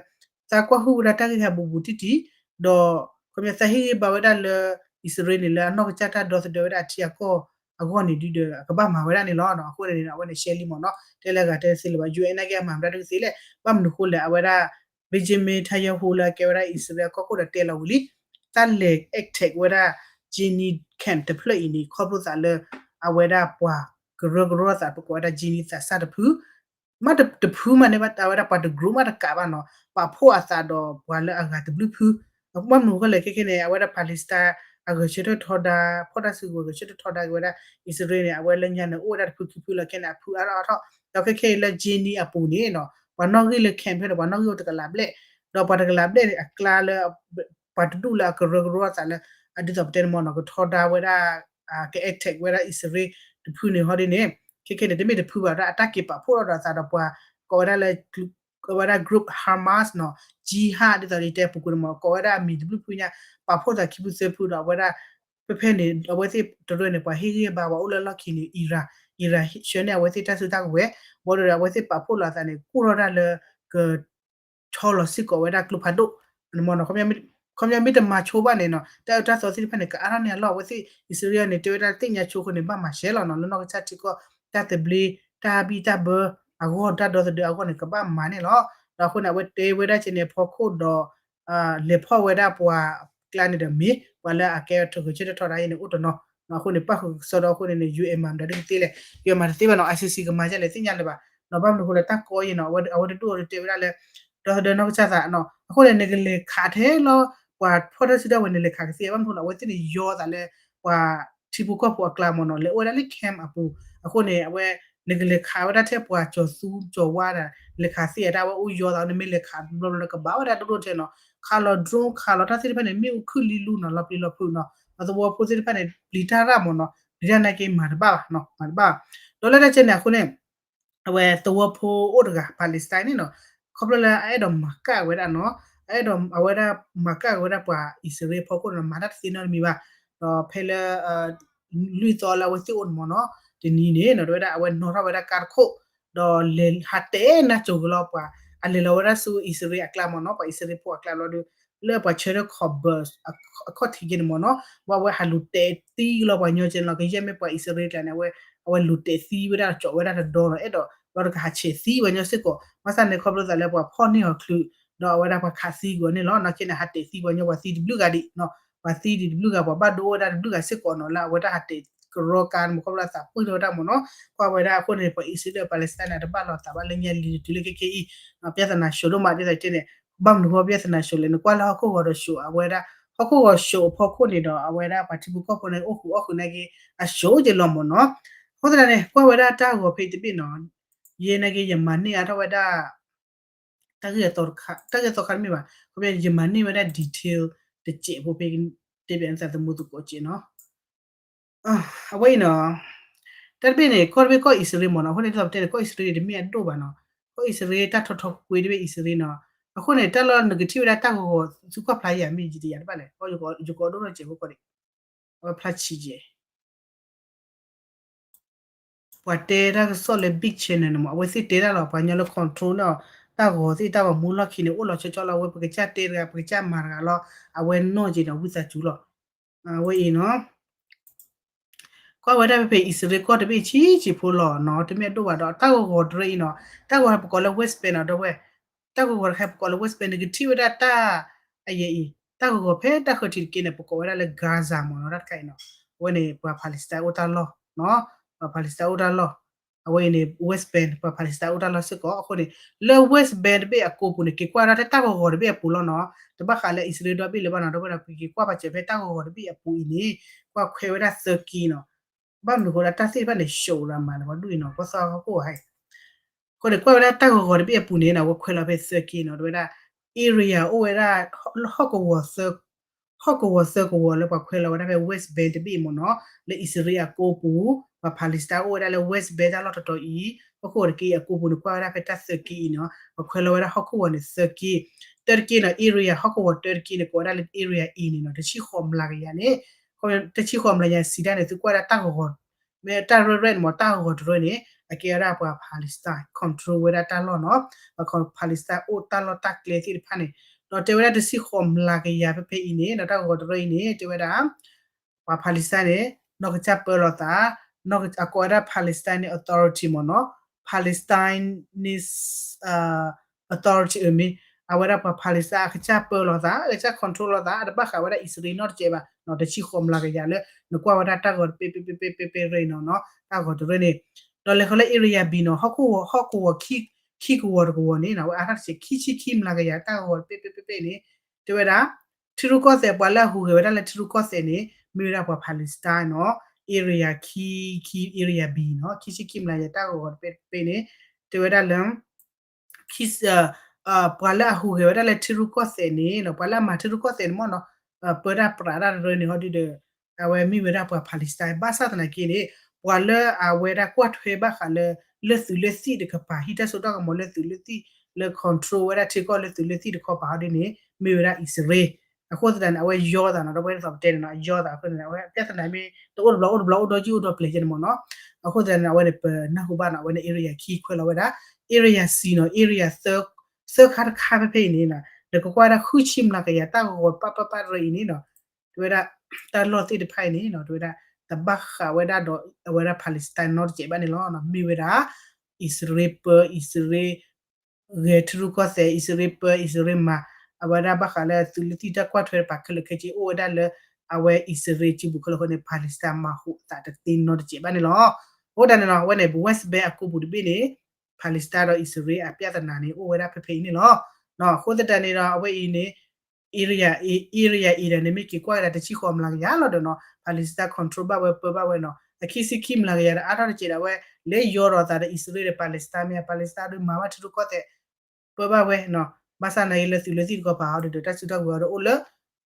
သးကွၢ်ဟုၣ်ဝဲဒၣ်တၢ်ဂ့ၢ်ဟးဘူးဘူးတံၢ်တံၢ် ဒီး ခီပညီသးဟ့ၣ်ဂံၢ်ဘါဝဲဒၣ်လၢ အံၣ်စရ့လးန့ၣ် လၢအနီၢ်ကစၢ်တၢ်ဒီသဒၢဝဲဒၣ်အထံအကီၢ်အဂီၢ်န့ၣ်ဒုဒီး အကဘၣ်မၤဝဲဒၣ်န့ၣ်လီၤ. အဃိန့ၣ်န့ၣ် အဝဲန့ၣ်ရှဲလံမ့ၢ်နီၤ တဲလၢအဂၤတဲသ့လၢၤဘၣ် ယူၢ်အဲၣ် နာ်က့အမၤမတၤဒုကသ့လဲၣ် ဘၣ်မနုၤအဃိလဲၣ် အဝဲဒၣ် Benjamin Netanyahu လၢအကဲဝဲဒၣ်အံၣ်စရ့လးကီၢ်ခိၣ်ဒီးတဲလီၤဝံၤလံ တၢ်လဲၤ attack ဝဲဒၣ် Jenin camp တဖျၢၣ်အံၤန့ၣ် ခီဖျိသးလၢ အဝဲဒၣ်ပှၤကရၢကရိသး ပကိးဝဲဒၣ် Jenin သးစၢ်တဖု မ့ၢ်တဖုမးန့ၣ်ဘၣ် အဝဲဒၣ်ပှၤတ group မးတကးဘၣ်နီၤ ပာ်ဖှိၣ်အသးဒီးပှၤလၢအဂၤတဘျုးဖု ဘၣ်မနုၤအဃိလဲၣ် ခဲခဲန့ၣ် အဝဲဒၣ် Palestine အဂဲၤဆၢထၢၣ်ထီဒါ ဖီၣ်တၢ်စုကဝဲၤဂဲၤဆၢထၢၣ်ထီဒါက့ၤဝဲဒၣ် အံၣ်စရ့လးန့ၣ် အဝဲလၢညါန့ၣ် အိၣ်ဝဲဒၣ်တဖုခံဖုလီၤ ခဲန့ၣ် အဖုအါထီၣ်အါထီၣ် ဒီးခဲခဲအံၤလၢ Jenin အပူၤန့ၣ်နီၤ ပှၤနီၣ်ဂံၢ်လၢ camp ဖဲန့ၣ် ပှၤနီၣ်ဂံၢ်အိၣ်တကလးဘျဲၣ် ဒီးပှၤတကလးဘျဲၣ်န့ၣ် အကျါလၢ ပှၤတဒူၣ်လၢအကရၢကရိအသးလၢ အဒ်သိးပတဲန့ၣ်မ့ၢ်နီၤ ကထီဒါဝဲဒၣ် က attack ဝဲဒၣ်အံၣ်စရ့လးတဖုန့ၣ်ဟီဒ်န့ၣ် ခဲခဲန့ၣ် တမ့ၢ်တဖုဘၣ်ဒၣ် အတၢ်က့ၤပာ်ဖှိၣ်ထီၣ်ဒီးအသးဒီးပှၤ ကိးဝဲဒၣ်လၢ အဝဲဒၣ် group Hamas နီၤ Jihad ဒ်သိးယတဲပူၤကွံာ်န့ၣ်မ့ၢ် ကိးဝဲဒၣ်အမံၤတဘျုးဖုညါ ပာ်ဖှိၣ်သးခံဖုသၢဖုဒီးအဝဲဒၣ် ဖဲဖဲန့ၣ် အဝဲသ့ၣ်တရၢန့ၣ် ပှၤဟ့ၣ်ဂံၢ်ဟ့ၣ်ဘါပှၤအိၣ်လၢလီၢ်ခံန့ၣ် Iran Iran ဆှၢန့ၢ်အဝဲသ့ၣ်တၢ်စုတၢ်ကဝဲၤ ဘၣ်ဒီးအဝဲသ့ၣ်ပာ်ဖှိၣ်လီၤအသးန့ၣ် ကိၢ်ထီၣ်ဒၣ်လၢ က ဆီလီၤစ့ၢ်ကီးဝဲဒၣ်ကျိဖးဒိၣ်န့ၣ်မ့ၢ်နီၤ ခီပညီမ့ၢ်တမၤဆိဘၣ်န့ၣ်နီၤ တၢ်အၢတၢ်သီသ့ၣ်တဖၣ်န့ၣ် ကအါထီၣ်န့ၢ်အလီၢ် အဝဲသ့ၣ်အံၣ်စရ့လးန့ၣ် တဲဝဲဒၣ်သ့ၣ်ညါဆိအဃိန့ၣ် ဘၣ်မၤရှဲလီၤနီၤ လၢနီၢ်ကစၢ်ထံကီၢ် တၢ်သဘျ့တၢ်ဘံၣ်တၢ်ဘၢအဂီၢ် တၢ်ဒီသဒၢအဂီၢ်န့ၣ် ကဘၣ်မၤန့ၣ်လီၤ ဒီးအဃိန့ၣ် အဝဲတဲဝဲဒၣ်ကဲန့ၣ်အဖီခိၣ်ဒီး လဲၤဖီၣ်ဝဲဒၣ်ပှၤကျါန့ၣ်ဒီးမ့ၢ် ပှၤလၢအကဲထီၣ်ဂဲၤဆၢထၢၣ်ထီဒါအံၤန့ၣ် အိၣ်တနီၤ အဃိန့ၣ် ပၣ်ဃုာ်ကစီဒီအဃိန့ၣ်န့ၣ် UN မၤမတၤဒ်ကသ့လဲၣ် UN မၤတသ့ဘၣ်နီၤ ICC ကမၤဒ်လဲၣ်သ့ၣ်ညါလၢၤဘၣ်နီၤ ဘၣ်မနုၤအဃိလဲၣ် တၢ်ကီအံၤနီၤ အဝဲတဒူၣ်အီၤဒုးတဲဝဲဒၣ်လၢ ဒီသဒၢနီၢ်ကစၢ်သးနီၤ အဃိန့ၣ် နကလဲၤခးထဲလီၤ ပှၤဖီၣ်တၢ်စုတၢ်ဝဲန့ၣ် လဲၤခးကသ့ ဘၣ်မနုၤအဃိလဲၣ် အဝဲသ့ၣ်န့ၣ်ယီသးလၢ ပှၤထံဖိကီၢ်ဖိအကျါမ့ၢ်နီၤ လဲၤအိၣ်ဝဲဒၣ်လၢ camp အပူၤ အဃိန့ၣ် အဝဲ နကလဲၤခးဝဲဒၣ်ထဲပှၤကၠီၤသူကၠီၤဝါဒီး လဲၤခးသ့အတၢ်ဝဲအိၣ်ယီသး နမ့ၢ်လဲၤခးဘျီဘျီဒီးကဘၣ်ဝဲဒၣ်ဒိၣ်ဒိၣ်ထဲနီၤ ခးလီၤ drone ခးလီၤတၢ်သ့ၣ်တဖၣ်န့ၣ် မ့ၣ်အူခုၣ်လံလူနီၤ လီၤပျံၤလီၤဖုးနီၤ အသဝီဖိသ့ၣ်တဖၣ်န့ၣ် ပျံၤတၢ်ရၣ်မ့ၢ်နီၤ ပျံၤတၢ်နာ်က့မၤတဘၣ်ဘၣ်နီၤ မၤတဘၣ် ဒီးလၢတၢ်ကဲန့ၣ်အဃိန့ၣ် အဝဲသဝီဖိအိၣ်တဂၤ Palestine န့ၣ်နီၤ ခီဖျိလၢအအဲၣ်ဒိးမၤကၣ်ဝဲဒၣ်နီၤ အဝဲဒၣ်မၤကၣ်ဝဲဒၣ်ပှၤအံၣ်စရ့လးဖီခိၣ်န့ၣ် မၤတၢ်တသ့နီတမံၤဘၣ် ဒီးဖဲလၢ လွံၢ်သီလၢအဝဲသ့ၣ်အိၣ်န့ၣ်မ့ၢ်နီၤ တနံၤန့ၣ်နီၤ တဲဝဲဒၣ်အဝဲနီၤထီၣ်ဝဲဒၣ်ကါတခိၣ် ဒီးလဲၤဟးတဲနၢ်စိၤကလီၤပှၤ အလဲၤလီၤဝဲဒၣ်ဆူအံၣ်စရ့လးအကျါမ့ၢ်နီၤ ပှၤအံၣ်စရ့လးဖိအကျါဘျီဒီး လၢပှၤဆၢထၢၣ် ခီးဘၢၣ် အခီၣ်ထံးက့န့ၣ်မ့ၢ်နီၤ ဘၣ်ဝဲဟးလူၤတဲာ်သံကလီၤပှၤညီကဲန့ၣ်လီၤ ကယဲၢ်မ့ၢ်ပှၤအံၣ်စရ့လးကျါန့ၣ် အဝဲ အဝဲလူၤတဲာ်သံဝဲဒၣ် ကၠီးဝဲဒၣ်တဒီလီၤ အဲၣ်ဒိး ဘျီတကဟးဆဲးသံပှၤညီစ့ၢ်ကီး ဘၣ်ဆၣ်န့ၣ်ခီဖျိသးလၢပှၤဖီၣ်န့ၢ်အီၤချုး ဒီးအဝဲဒၣ်ပှၤခးသံကွံာ်အီၤန့ၣ်လီၤ နာ်က့န့ၣ် ဟးတဲာ်သံပှၤညီ ပှၤသံတဘျုးဂၤဒံး ပှၤသံဒံးတဘျုးဂၤ ပှၤဘၣ်ဒိအိၣ်ဝဲဒၣ်တဘျုးဂၤစ့ၢ်ကီးနီၤ လၢအဝဲဒၣ်ဟးတဲာ်ကရီကါန့ၣ် ခီဖျိသးပှၢ်ထီၣ်ဝဲဒၣ်မ့ၢ်နီၤ ကွၢ်ဝဲဒၣ်အဃိန့ၣ် ပှၤအံၣ်စရ့လး Palestine န့ၣ် တဘၣ်လိာ်သးဘၣ်လၢညါလံၤတတုၤလၢခဲခဲအံၤ ပြဿနာရှုပ်းဒိၣ်မးဒ်သိးတဲန့ၣ် ဘၣ်မနုၤဃိ ပြဿနာရှုပ်းလဲၣ် နကွၢ်လၢဟီၣ်ခိၣ်ဂီၤဒီးရှုပ်း အဝဲဒၣ် ဟီၣ်ခိၣ်ဂီၤရှုပ်းအဖီခိၣ်န့ၣ်ဒီး အဝဲဒၣ်ပှၤထံဖိကီၢ်ဖိန့ၣ် အိၣ်ဃုာ်အီၣ်ဃုာ်နာ်က့ အရှုပ်းက့ၤလီၤမ့ၢ်နီၤ အဃိသတးန့ၣ် ကွၢ်ဝဲဒၣ်တၢ်ဂီၤဖဲအံၤတဘ့ၣ်နီၤ ယဲနာ်က့ ယမၤန့ၢ်အါထီၣ်ဝဲဒၣ် တၢ်ဂ့ၢ်အသီတခါ တၢ်ဂ့ၢ်အသီခါတမ့ၢ်ဘၣ် ခီဖျိယမၤန့ၢ်ဝဲဒၣ် detail တစဲးဖိဖဲ တဲဘၣ်နသးသမူသကိးစဲးနီၤ အဝဲအံၤနီၤ တၢ်တဘ့ၣ်န့ၣ် ကီၢ်တဘ့ၣ်ကီၢ်အံၣ်စရ့လးမ့ၢ်နီၤ အဃိန့ၣ် ဒ်သိးပတဲန့ၣ် ကီၢ်အံၣ်စရ့လးတမ့ၢ်အဒိၣ်ဘၣ်နီၤ ကီၢ်အံၣ်စရ့လးတၢ်ထီထီကွ့ကွ့တဘ့ၣ်အံၣ်စရ့လးနီၤ အဃိန့ၣ် တၢ်လီၢ်နကထံၣ်ဝဲဒၣ်တၢ်ဂီၤဂီၤ သုကွၢ်ဖျါယၤမ့ၢ်ယံာ်တယၤတဘၣ်လဲၣ် ယကအိၣ်ဒိၣ်ထီၣ်စဲးဖိကီၢ်ဒံး အဝဲဖျါဆံးယဲၢ် ပှၤတဲတၢ်ကစီၣ်လၢ big channel န့ၣ်မ့ၢ် အဝဲသ့ၣ်တဲတၢ်လီၤ ပှၤကညီလၢ control န့ၣ် တၢ်ဂီၤသ့ၣ်တၢ်ဂီၤမူလီၢ်ခံန့ၣ် အိၣ်လီၤဆီဆီလီၤ အဝဲပကစၢ်တဲတဂၤ ပကစၢ်မၤတဂၤလီၤ အဝဲနီၢ်က့ၤန့ၣ် ဝံသးစူၤလီၤ အဝဲအံၤနီၤ ကွၢ်ဝဲဒၣ်ဖဲဖဲအံၣ်စရ့လးကီၢ်တဘ့ၣ်ဆံးဆံးဖိလီၤနီၤ တမ့ၢ်အဒိၣ်ဘၣ်ဒီး တၢ်ဂီၤဂီၤတရၢအံၤနီၤ တၢ်ဂီၤဂီၤပကိးလၢ West Bank နီၤ ဒီပုၢ်ဝဲၢ် တၢ်ဂီၤဂီၤတခါပကိးလၢ West Bank နကထံၣ်ဝဲဒၣ်တၢ် အယဲအံၤ တၢ်ဂီၤဂီၤဖဲတၢ်ဃၢၤထံးတက့န့ၣ် ပကိးဝဲဒၣ်လၢ Gaza မ့ၢ်နီၤ တၢ်တခါအံၤနီၤ အဝဲန့ၣ် ပှၤ Palestine အိၣ်တၢ်လီၢ်နီၤ ပှၤ Palestine အိၣ်တၢ်လီၢ် အဝဲအံၤန့ၣ် West Bank ပှၤ Palestine အိၣ်တၢ်လီၢ်စ့ၢ်ကီး အဃိန့ၣ် လၢ West Bank တဘ့ၣ်အကိပူၤန့ၣ် က့ၤကွၢ်ဒၣ်ထဲတၢ်ဂီၤဂီၤတဘ့ၣ်အပူၤလီၤနီၤ တဘၣ်ဃးလၢအံၣ်စရ့လးဒီဘ့ၣ်လၢၤဘၣ်နီၤ ဒီပုၢ်ဝဲၢ်ဒီး ပက့ၤကွၢ်ပာ်စၢၤဖဲတၢ်ဂီၤဂီၤတဘ့ၣ်အပူၤအံၤန့ၣ် ကွၢ်ခွဲးဝဲဒၣ်သၢက့နီၤ ဘၣ်မနုၤဃိလၢတၢ်သ့ၣ်တဖၣ်န့ၣ် ရှုပ်းရၤမးလၢပှၤဒူၣ်အံၤနီၤ ကွၢ်သီဟီၣ်ခိၣ်ဟဲ အဃိန့ၣ် ကွၢ်ဝဲဒၣ်တၢ်ဂီၤဂီၤတဘ့ၣ်အပူၤန့ၣ်နီၤ အဝဲခွဲးလီၤဖဲသၢက့နီၤ တဲဝဲဒၣ် area အိၣ်ဝဲဒၣ် ဟီၣ်ကဝီၤသၢ ဟီၣ်ကဝီၤသၢကဝီၤလၢပှၤခွဲးလီၤဝဲဒၣ်ဖဲ West Bank တဘ့ၣ်မ့ၢ်နီၤ လၢအံၣ်စရ့လးအကိပူၤ ပှၤ Palestine အိၣ်ဝဲဒၣ်လၢ West Bank တၢ်လီၢ်တတီၤအံၤ ဟီၣ်ခိၣ်ဂီၤတက့အကိပူၤန့ၣ် ကွၢ်ဝဲဒၣ်ဖဲတၢ်သၢက့အံၤနီၤ ပှၤခွဲးလီၤဝဲဒၣ်ဟီၣ်ခိၣ်ဂီၤန့ၣ်သၢက့ တၢတက့နီၤ area ဟီၣ်ကဝီၤတၢတက့န့ၣ် ကိးဝဲဒၣ်လၢ area အံၤန့ၣ်နီၤ တဆံဃိးမျးကယၤန့ၣ် တဆံဃိးမျးကယၤစံးတၢ်န့ၣ် သုကွၢ်ဒၣ်တၢ်ဂီၤဂီၤ မ့ၢ်တၢ်ရဲၣ်ရဲၣ်န့ၣ်မ့ၢ် တၢ်ဂီၤဂီၤတရၢန့ၣ် အကဲဝဲဒၣ်ပှၤ Palestine control ဝဲဒၣ်တၢ်လီၢ်နီၤ ပှၤ Palestine အိၣ်တၢ်လီၢ်တၢ်ကျဲသ့ၣ်တဖၣ်န့ၣ် ဒီးတဲဝဲဒၣ်တဆံဃိးမျးကယၤဖဲဖဲအံၤန့ၣ် ဒီးတၢ်ဂီၤဂီၤတရၢအံၤန့ၣ် တဲဝဲဒၣ် ပှၤ Palestine န့ၣ် နီၢ်ကစၢ်ပၢလီၤသး အကိးဝဲဒၣ် Palestine န့ၣ် authority မ့ၢ်နီၤ Palestine န့ၣ် authority အမ့ၢ် အဝဲဒၣ်ပှၤ Palestine အကစၢ်ပၢလီၤသး အကစၢ် control လီၤသး အတဘၣ်ဃးဝဲဒၣ်အံၣ်စရ့လးနီတစဲးဘၣ် တဆံဃိးမျးကယၤလၢ နကွၢ်ဝဲဒၣ်တၢ်ဂီၤတပဲပဲပဲပဲပဲရ့နီၤနီၤ တၢ်ဂီၤတရၢန့ၣ် ဒီးလဲၤဃီလၢ area B နီၤ ဟီၣ်ခိၣ်ဂီၤ ဟီၣ်ကဝီၤခံ ခံကဝီၤတကဝီၤန့ၣ်နီၤ အဝဲအါထီၣ်တစဲး ခံဆံခံမျးကယၤတၢ်ဂီၤတဘ့ၣ်ဘ့ၣ်ဘ့ၣ်ဘ့ၣ်န့ၣ် တဲဝဲဒၣ် ထံရူၢ်ကီၢ်သဲး ပှၤလၢအဟူးဂဲၤဝဲဒၣ်လၢထံရူၢ်ကီၢ်သဲးန့ၣ် မ့ၢ်ဝဲဒၣ်ပှၤ Palestine နီၤ area ခံ ခံ area B နီၤ ခံဆံခံမျးကယၤတၢ်ဂီၤတဘ့ၣ်ဘ့ၣ်န့ၣ် တဲဝဲဒၣ်လၢ ခံ ပှၤလၢအဟူးဂဲၤဝဲဒၣ်လၢထံရူၢ်ကီၢ်သဲးန့ၣ်နီၤ ပှၤလၢအမၤထံရူၢ်ကီၢ်သဲးန့ၣ်မ့ၢ်နီၤ ပၢတၢ်ပြးတၢ်တရၢန့ၣ်ဟီဒုဒီး အဝဲမ့ၢ်ဝဲဒၣ်ပှၤ Palestine ဘၣ်ဆၣ်သနာ်က့န့ၣ် ပှၤလၢအဝဲဒၣ်ကွၢ်ထွဲဘၣ်ဃးလၢ လၢသုးလၢသံၣ်တကပၤ ဟံးတၢ်စိတၢ်ကမီၤလၢသုးလၢသံၣ် လၢ control ဝဲဒၣ်ထံကီၢ်လၢသုးလၢသံၣ်တခီပၤဟီဒုန့ၣ် မ့ၢ်ဝဲဒၣ်အံၣ်စရ့လး အဃိသတးန့ၣ် အဝဲယီသးနီၤ ဒီပုၢ်ဝဲၢ်ဒ်သိးပတဲန့ၣ်နီၤ အယီသးအဃိန့ၣ် အဝဲပြဿနာမ့ၢ် တအိၣ်တဘျီအိၣ်တဘျီအိၣ်ဒီးယုၢ်အိၣ်ဒီးပျဲၤကဲန့ၣ်မ့ၢ်နီၤ အဃိသတးန့ၣ် အဝဲန့ၣ် ပနၢ်ဟူဘၣ်နီၤ အဝဲန့ၣ် area ခံခွဲးလီၤဝဲဒၣ် area C နီၤ area သၢ သၢခါတခါဖဲဖဲအံၤန့ၣ်နီၤ နကကွၢ်ဝဲဒၣ် ဃုဆံမျးကယၤတၢ်ဂီၤပၢ်ပၢ်ပၢ်တရၢအံၤန့ၣ်နီၤ တဲဝဲဒၣ် တၢ်လီၢ်သ့ၣ်တဖၣ်အံၤန့ၣ်နီၤ တဲဝဲဒၣ် တဘၣ်ဃးဝဲဒၣ်ဒီး အဝဲဒၣ် Palestine နီတစဲးဘၣ်န့ၣ်လီၤ. မ့ၢ်ဝဲဒၣ် အံၣ်စရ့လးပၢ အံၣ်စရ့လး ဂဲၤထံရူၢ်ကီၢ်သဲး အံၣ်စရ့လးပၢ အံၣ်စရ့လးမၤ အဝဲဒၣ်ဘၣ်ဃးလၢသုးလၢသံၣ်တၢ်ကွၢ်ထွဲတပၤခဲလၢာ်ခဲဆ့အိၣ်ဝဲဒၣ်လၢ အဝဲအံၣ်စရ့လးစုပူၤခဲလၢာ်အဃိန့ၣ် Palestine မၤဟူးအသးတသ့နီတစဲးဘၣ်န့ၣ်လီၤ. အဃိသတးန့ၣ်နီၤ အဝဲန့ၣ် West Bank အကိပူၤတဘ့ၣ်န့ၣ် Palestine ဒီးအံၣ်စရ့လးအပြဿနာန့ၣ် အိၣ်ဝဲဒၣ်ဖဲဖဲအံၤန့ၣ်လီၤ. အဃိသတးန့ၣ်ဒီး အဝဲအံၤန့ၣ် area area အံၤဒီးန့ၣ် မ့ၢ်က့ၤကွၢ်ကဒါတဆံဃိးမျးကယၤလီၤဒီးနီၤ Palestine control ဘၣ်ဝဲပၢဘၣ်ဝဲနီၤ အခံဆံခံမျးကယၤဒီးအါထီၣ်တစဲးဒီး အဝဲလဲၤယီဒီးသးဒီးအံၣ်စရ့လးဒီး Palestine မ့ၢ် Palestine ဒုးမၤဘၣ်ထံရူၢ်ကီၢ်သဲး ပၢဘၣ်ဝဲနီၤ ဘၣ်ဆၣ်နာ်က့လၢသုးလၢသံၣ်တခီပၤဟီဒုဒီး တၢ်စုတၢ်ဝဲၤဟီဒုအိၣ်လၢ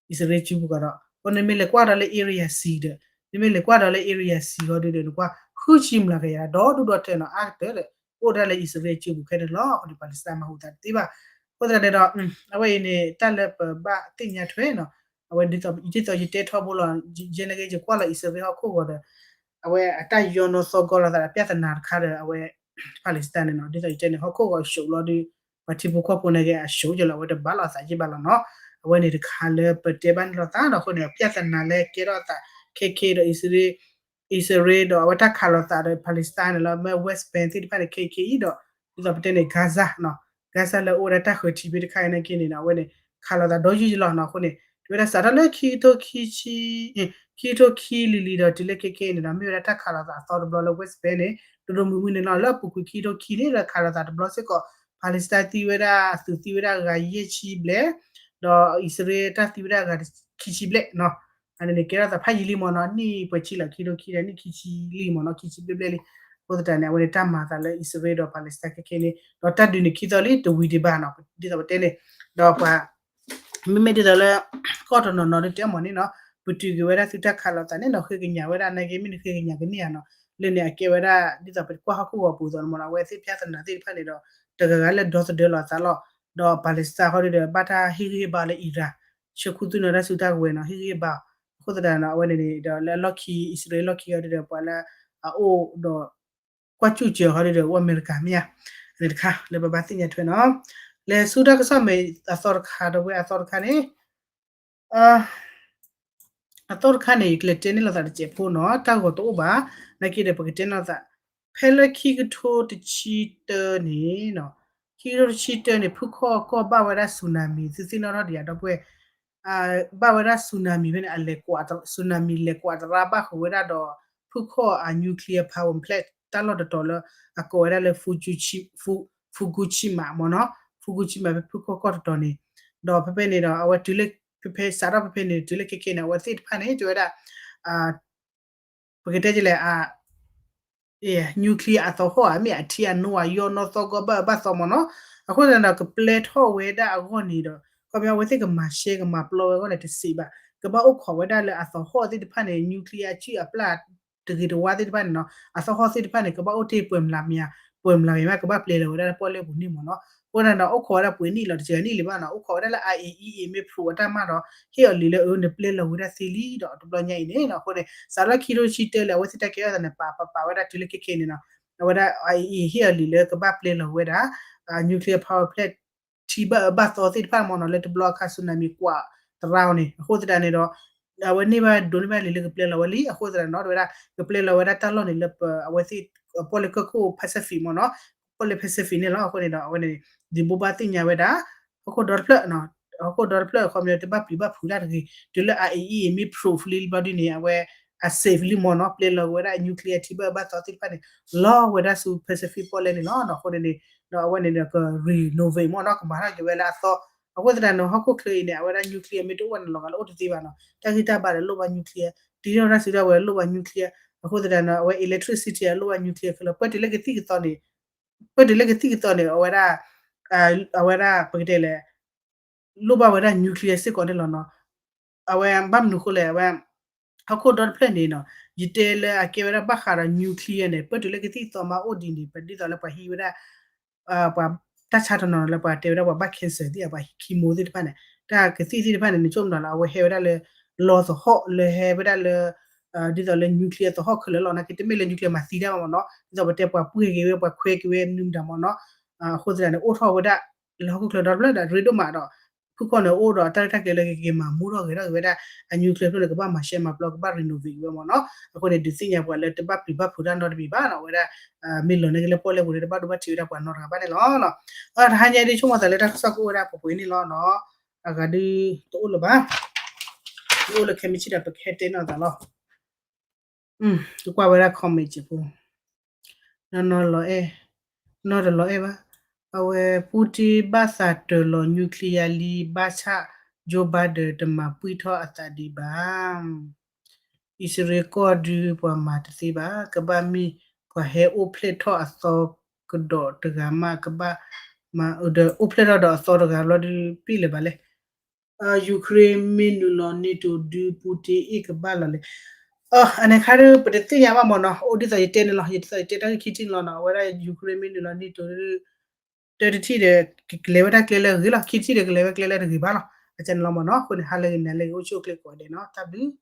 အံၣ်စရ့လးစုပူၤကီးဒီး အဃိန့ၣ်မ့ၢ်လဲၤကွၢ်ဒီးလၢ area C ဒီး နမ့ၢ်လဲၤကွၢ်ဒီးလၢ area C ဟီဒုဒီး နကွၢ် ဃုဆံမျးကယၤဒီဒူၣ်ဒီထၢနီၤ အါကတၢၢ်ဒီး အိၣ်ဒၣ်လၢအံၣ်စရ့လးစုပူၤခဲန့ၣ်လီၤ. အဃိန့ၣ် Palestine မၤဟူးသးတသ့ဘၣ်. အဃိသတးန့ၣ်ဒီး အဝဲအံၤန့ၣ် တၢ်လၢပဘၣ်သ့ၣ်ညါထွဲနီၤ အဝဲဒ်သိးယတဲထီဘိလီၤ ယဲနာ်က့ယကွၢ်လီၤအံၣ်စရ့လးဟီၣ်ခိၣ်ဂီၤဒီး အဝဲအတၢ်ယီနီၢ်သီကီလီၤသးဒီးပြဿနာတခါဒီး အဝဲ Palestine န့ၣ်နီၤ ဒ်သိးယတဲန့ၣ် ဟီၣ်ခိၣ်ဂီၤအဆှိးလီၤဒီး ပှၤထံဖိကီၢ်ဖိနာ်က့အဆှိးကလီၤ အဝဲတဘၣ်လိာ်သးယံၣ်ဘၣ်လီၤနီၤ. အဝဲန့ၣ်တခါလၢပတဲဘၣ်န့ၣ်လိာ်သးဒီး အဃိန့ၣ် ပြဿနာလၢကဲထီၣ်အသး ခဲကဲဒီး အံၣ်စရ့လး အံၣ်စရ့လးဒီးအဝဲတၢ်ခးလိာ်သးဒီး Palestine န့ၣ်လီၤ မ့ၢ် West Bank သ့ၣ်တဖၣ်န့ၣ် ခဲအံၤခဲအံၤဒီး ဒ်သိးပတဲန့ၣ် Gaza နီၤ Gaza လၢအိၣ်ဝဲဒၣ်တၢ်ဃၢၤထံးဘ့ၣ်တခါအံၤနာ်က့န့ၣ်နီၤ အဝဲန့ၣ် ခးလိာ်သးဒီးယုၢ်ယလီၤနီၤ အဃိန့ၣ် တဲဝဲဒၣ်စးထီၣ်လၢခံကထိခံဆံ ခံကထိခံလံၤလံၤဒီးတုၤလၢခဲကဲအံၤန့ၣ်ဒီး မ့ၢ်ဝဲဒၣ်တၢ်ခးလိာ်သးအသီတဘျီလၢ West Bank န့ၣ် ဒိၣ်ဒိၣ်မုၢ်မုၢ်န့ၣ်လီၤ လၢအပူၤကွံာ်ခံကထိခံန့ၣ်ဒီး ခးလိာ်သးတဘျီစ့ၢ်ကီး Palestine သံဝဲဒၣ် သုးသံဝဲဒၣ်အဂၤယဲၢ်ဆံဘျဲၣ် ဒီးအံၣ်စရ့လးတၢ်သံဝဲဒၣ်အဂၤခံဆံဘျဲၣ်နီၤ အန့ၣ်န့ၣ် ကဲထီၣ်သးဖးယံာ်လံမ့ၢ်နီၤ နံၣ်ပှဲၤဆံလီၤ ခံကထိခံဒီး နံၣ်ခံဆံလံမ့ၢ်နီၤ ခံဆံဘျဲၣ်ဘျဲၣ်လံ အဃိသတးန့ၣ် အဝဲန့ၣ်တၢ်မၤအသးလၢအံၣ်စရ့လးဒီး Palestine ခဲကဲန့ၣ် ဒီးတၢ်ဒုးန့ၣ်ခံသီလံ တဝံၤဒံးဘၣ်နီၤ ဒ်သိးပတဲန့ၣ် ဒီးပှၤ မ့မ့ၢ်ဒ်သိးလၢ ကီၢ်တနီၤနီၤဒုးတဲမ့ၢ်န့ၣ်နီၤ ပတုာ်က့ၤဝဲဒၣ်သုတၢ်ခးလိာ်သးန့ၣ်နီၤ ဃ့ကညးဝဲဒၣ်နာ်က့မ့ၢ်နဃ့ကညးကန့ၢ်ဧါနီၤ လၢန့ၣ်အကဲဝဲဒၣ် ဒ်သိးပကွၢ်ဟီၣ်ခိၣ်ဂီၤပူၤသိးန့ၣ်မ့ၢ်နီၤ အဝဲသ့ၣ်ပြဿနာသ့ၣ်တဖၣ်န့ၣ်ဒီး တဂၤဂၤလၢဒီသဒၢလိာ်သးလီၤ ဒီး Palestine ဟီဒုဒီး ဘၣ်တၢ်ဟ့ၣ်ဂံၢ်ဟ့ၣ်ဘါလၢ Iran ဆၢခူသူၣ်န့ၢ်တၢ်စုတၢ်ကဝဲၤနီၤ ဟ့ၣ်ဂံၢ်ဟ့ၣ်ဘါ အဃိသတးနီၤ အဝဲန့ၣ်န့ၣ်ဒီးလၢအလီၢ်ခံ အံၣ်စရ့လးလီၢ်ခံဟီဒုဒီး ပှၤလၢအအိၣ်ဒီး ကွၢ်ကၠူၣ်စၢၤဟီဒုဒီး အိၣ်အမဲရကၤမ့ၢ်ဧါ န့ၣ်တခါ လၢပဘၣ်သ့ၣ်ညါထွဲနီၤ လဲၤဆူတၢ်ကစီၣ်မ့ၢ်အသီတခါ ဒီပုၢ်ဝဲၢ်အသီတခါန့ၣ် အသီတခါန့ၣ် ယကလဲၤတဲန့ၢ်လိာ်သးတစဲးဖိနီၤ တၢ်ဂီၤတအိၣ်ဘၣ် နာ်က့ဒီးပကတဲန့ၢ်လိာ်သး ဖဲလၢခံကထိတဆံတၢန့ၣ်နီၤ ခံကထိတဆံတၢန့ၣ် ဖုခီၣ်ကီၢ်ဘၣ်ဝဲဒၣ် tsunami သုသ့ၣ်နီၣ်ထီၣ်ဒံးဧါ ဒီပုၢ်ဝဲၢ် ဘၣ်ဝဲဒၣ် tsunami ဖဲန့ၣ် အလဲၤကွး tsunami လဲၤကွးတရါဘၣ်ဃုာ်ဝဲဒၣ်ဒီး ဖုခီၣ်အ nuclear power plant တၢ်လီၢ်တတီၤလၢ အကိးဝဲဒၣ်လၢ Fukushi- Fu- Fukushima မ့ၢ်နီၤ Fukushima ဖဲဖုခီၣ်ကီၢ်တတီၤန့ၣ် ဒီးဖဲဖဲန့ၣ်ဒီး အဝဲတုၤလၢ ဖဲဖဲစးထီၣ်ဖဲဖဲန့ၣ် တုၤလၢခဲကဲန့ၣ် အဝဲသ့ၣ်တဖၣ်န့ၣ် တဲဝဲဒၣ် ပကတဲဒ်လဲၣ် nuclear အသဟီၣ်ဧါ မ့ၢ်အထံအနိဧါ ယီၢ်နီၢ်သီကီၢ်ဘၣ်အၢဘၣ်သီမ့ၢ်နီၤ အဃိသတးဒီး ကပျဲထီၣ်ဝဲဒၣ်အဂီၢ်န့ၣ်ဒီး ခီပညီအဝဲသ့ၣ်ကမၤရှဲကမၤပျီဝဲအဂီၢ်န့ၣ်တစံးဘၣ် ကဘၣ်အိၣ်ခိးဝဲဒၣ်လၢအသဟီၣ်သ့ၣ်တဖၣ်န့ၣ် nuclear အစုၣ်အပျၢ်တဂ့ၤတဝါသ့ၣ်တဖၣ်န့ၣ်နီၤ အသဟီၣ်သ့ၣ်တဖၣ်န့ၣ် ကဘၣ်အိၣ်တ့ၢ်ပှဲၤမျးမံၤ ပှဲၤမျးမံၤမ့ၢ် ကဘၣ်ပျဲလီၤဝဲဒၣ်လၢပီၣ်လဲၣ်ပူၤန့ၣ်မ့ၢ်နီၤ အဃိသတးဒီး အိၣ်ခိးဝဲဒၣ်ပှဲၤနံၣ်လီၤ တစှၤနံၣ်လံဘၣ်နီၤ အိၣ်ခိးဝဲဒၣ်လၢ IAEA မ့ၢ်ဖျိးအတၢ်မၤဒီး ဟ့ၣ်အီၤလံာ်လၢအၢန့ၣ်ပျဲလီၤဝဲဒၣ်သ့လံဒီး တဘျီညါအံၤန့ၣ်နီၤ အဃိန့ၣ် စးထီၣ်ခံကထိတဆံတၢလံ အဝဲသ့ၣ်တၢ်ကဲထီၣ်သးန့ၣ် ပာ်ပာ်ပာ်ဝဲဒၣ်တုၤလၢခဲကဲန့ၣ်နီၤ အဝဲဒၣ် IAEA ဟ့ၣ်အီၤလံာ်လၢကဘၣ်ပျဲလီၤဝဲဒၣ် nuclear power plant ထံဘၣ်အၢဘၣ်သီသ့ၣ်တဖၣ်မ့ၢ်နီၤ လၢတဘျီအခါ tsunami ကွးတရါအီၤန့ၣ် အဃိသတးန့ၣ်ဒီး အဝဲန့ၢ်ဘၣ်ဒိးန့ၢ်ဘၣ်လံာ်လၢကပျဲလီၤဝဲလံ အဃိသတးန့ၣ်နီၤ တဲဝဲဒၣ် ကပျဲလီၤဝဲဒၣ်တၢ်လီၢ်န့ၣ်လၢပ အဝဲသ့ၣ် ပီၣ်လဲၣ်ကီၢ်ခိၣ် Pacific မ့ၢ်နီၤ ပီၣ်လဲၣ် Pacific န့ၣ်လီၤ အဃိန့ၣ်ဒီး အဝဲန့ၣ် ဒုးဘိးဘၣ်သ့ၣ်ညါဝဲဒၣ် ဟီၣ်ခိၣ်ဒီတဖျၢၣ် ဟီၣ်ခိၣ်ဒီတဖျၢၣ် ခီပညီတဘၣ်ပျံၤဘၣ်ဖုးတၢ်တဂ့ၤ တုၤလၢ IAEA မ့ၢ် proof လံဘျီဒ်န့ၣ် အဝဲ အ safe လံမ့ၢ်နီၤ, ပျဲလီၤက့ၤဝဲဒၣ်အ nuclear ထံဘၣ်ဘၣ်သီသ့ၣ်တဖၣ်န့ၣ် လီၤဝဲဒၣ်ဆူ Pacific ပီၣ်လဲၣ်န့ၣ်လီၤ. အဃိန့ၣ်န့ၣ် ဒီးအဝဲန့ၣ်ဒီးက renovate မ့ၢ်နီၤ, ကမၤထီၣ်က့ၤဝဲလၢအသီ, အဃိသတးန့ၣ် ဟီၣ်ခိၣ်ချၢအံၤန့ၣ် အဝဲဒၣ် nuclear မ့ၢ်တအိၣ်ဘၣ်န့ၣ် လီၤဂာ်လၢအိၣ်တသ့ဘၣ်နီၤ, တၢ်ဂံၢ်တၢ်ဘါဒီးလိၣ်ဘၣ် nuclear, တံၤထီၣ်တၢ်စုတၢ်ဝဲၤလိၣ်ဘၣ် nuclear, အဃိသတးန့ၣ် အဝဲ electricity အလိၣ်ဘၣ် nuclear ခဲလၢာ်, ပှဲၤတုၤလၢကသံၣ်ကသီန့ၣ်, ပှဲၤတုၤလၢကသံၣ်ကသီန့ၣ် အဝဲဒၣ်, အဝဲဒၣ်ပကတဲလဲၣ် လိၣ်ဘၣ်ဝဲဒၣ် nuclear စ့ၢ်ကီးန့ၣ်လီၤနီၤ. အဝဲဘၣ်မနုၤအဃိလဲၣ်, အဝဲ ဟီၣ်ခိၣ်ဒီတဖျၢၣ်န့ၣ်နီၤ, ယတဲလၢအကဲဝဲဒၣ်ဘၣ်ဃးဒီး nuclear န့ၣ် ပှဲၤတုၤလၢကသံၣ်ကသီမ့ၢ်အိၣ်ဒံးန့ၣ် ပဒ်သိးလၢပှၤဟံးဝဲဒၣ် ပှၤတၢ်ဆါတနီၤလၢပှၤတဲဝဲဒၣ်ပှၤဘၣ် cancer သ့ၣ် ပှၤ chemo သ့ၣ်တဖၣ်န့ၣ်, တၢ်ကသံၣ်သ့ၣ်တဖၣ်န့ၣ် နဆိကမိၣ်လၢအဝဲဟဲဝဲဒၣ်လၢ လီသဟီၣ်လၢဟဲဝဲဒၣ်လၢ ဒ်သိးလၢ nuclear သဟီၣ်ခဲလၢာ်လီၤ, နာ်က့တမ့ၢ်လၢ nuclear မၤသံတၢ်ဘၣ်မ့ၢ်နီၤ, ဒ်သိးပတဲပှၤပှ့ၤက့ၤဝဲ ပှၤခွဲက့ၤဝဲမနုၤမတၤမ့ၢ်နီၤ. အဃိသတးန့ၣ် အိၣ်ထီၣ်ဝဲဒၣ် လၢဟီၣ်ခိၣ်ချၢဒီတဖျၢၣ်ဒီးရ့ဒိၣ်မးဒီး ဖုၣ်ခီၣ်န့ၣ်အိၣ်ဒီးတၢ်ရဲၣ်တၢ်ကျဲၤလၢကက့ၤမၤမူထီၣ်ဂဲၤထီၣ်က့ၤဝဲဒၣ် အ nuclear ဖျၢၣ်န့ၣ် ကဘၣ်မၤရှဲမၤပျီ ကဘၣ် renovate က့ၤဝဲမ့ၢ်နီၤ. အဃိန့ၣ် ဒုးသ့ၣ်ညါပှၤလၢတဘၣ်ပျံၤဘၣ်ဖုးတၢ်နီတမံၤဘၣ်နီၤ, အဝဲဒၣ် မ့ၢ်လီၤန့ၢ်က့ၤလၢပီၣ်လဲၣ်ပူၤန့ၣ် တဘၣ်ဒိဘၣ်ထံးဝဲဒၣ်ပှၤနီတဂၤဘၣ်န့ၣ်လီၤ. တဟါညါဒ်ဆိကမိၣ်သးလၢတၢ်ကစီၣ်ကအိၣ်ဝဲဒၣ်ပှဲၤပှဲၤန့ၣ်လီၤနီၤ. အဂၤဒုးတအိၣ်လၢၤဘၣ်, တအိၣ်လၢၤခဲမုၢ်ဆ့ၣ်ဒီး ပကဟဲတဲနီၢ်သးလီၤ. ကကွၢ်ဝဲဒၣ် comment ဖိ, နီၢ်နီၢ်လီၤအဲၣ်, နီၢ်တလီၤအဲၣ်ဘၣ်. အဝဲ Putin ဘၣ်သးတၢၤလီၤ nuclear လံ ဘၣ်ဆၣ် Joe Biden တမၤပှံၢ်ထီၣ်အသးဒံးဘၣ်. အံၣ်စရ့လးကီၢ်ဒုးပှၤမၤတသ့ဘၣ်, ကဘၣ်မ့ၢ်ပှၤဟဲအိၣ်ဖျဲၣ်ထီၣ်အသီကဒီးတဂၤမး ကဘၣ်မၤ, ဒီးအိၣ်ဖျဲၣ်ထီၣ်ဒီးအသီတဂၤဘျီဒုး ပျံၢ်လၢၤဘၣ်လဲၣ်. Ukraine မ့ၢ်နုာ်လီၤ NATO ဒုး Putin အ့ၣ်ကဘၣ်လီၤလဲၣ်. အန့ၣ်ခါဒုး ပတသ့ၣ်ညါဘၣ်မ့ၢ်နီၤ, အိၣ်ဒ်သိးယတဲန့ၣ်လီၤ, ယတဲတၢ်ဂ့ၢ်ခံထံၣ်န့ၣ်လီၤနီၤ. အဝဲဒၣ် Ukraine မ့ၢ်နုာ်လီၤ NATO ဒုး တၢ်တထံၣ်ဒီး ကလဲၤဝဲဒၣ်ကျဲလၢအဂ့ၤလီၤ, ခံထံၣ်ဒီးကလဲၤဝဲကျဲလၢတဂ့ၤဘၣ်လီၤ. အကန့ၣ်လီၤမ့ၢ်နီၤ. အဃိန့ၣ် ဟါလၢဂ့ၤ နၤလၢဂ့ၤ အိၣ်ဆူၣ်အိၣ်ချ့ကိးဂၤဒဲးနီၤ, တၢ်ဘျုး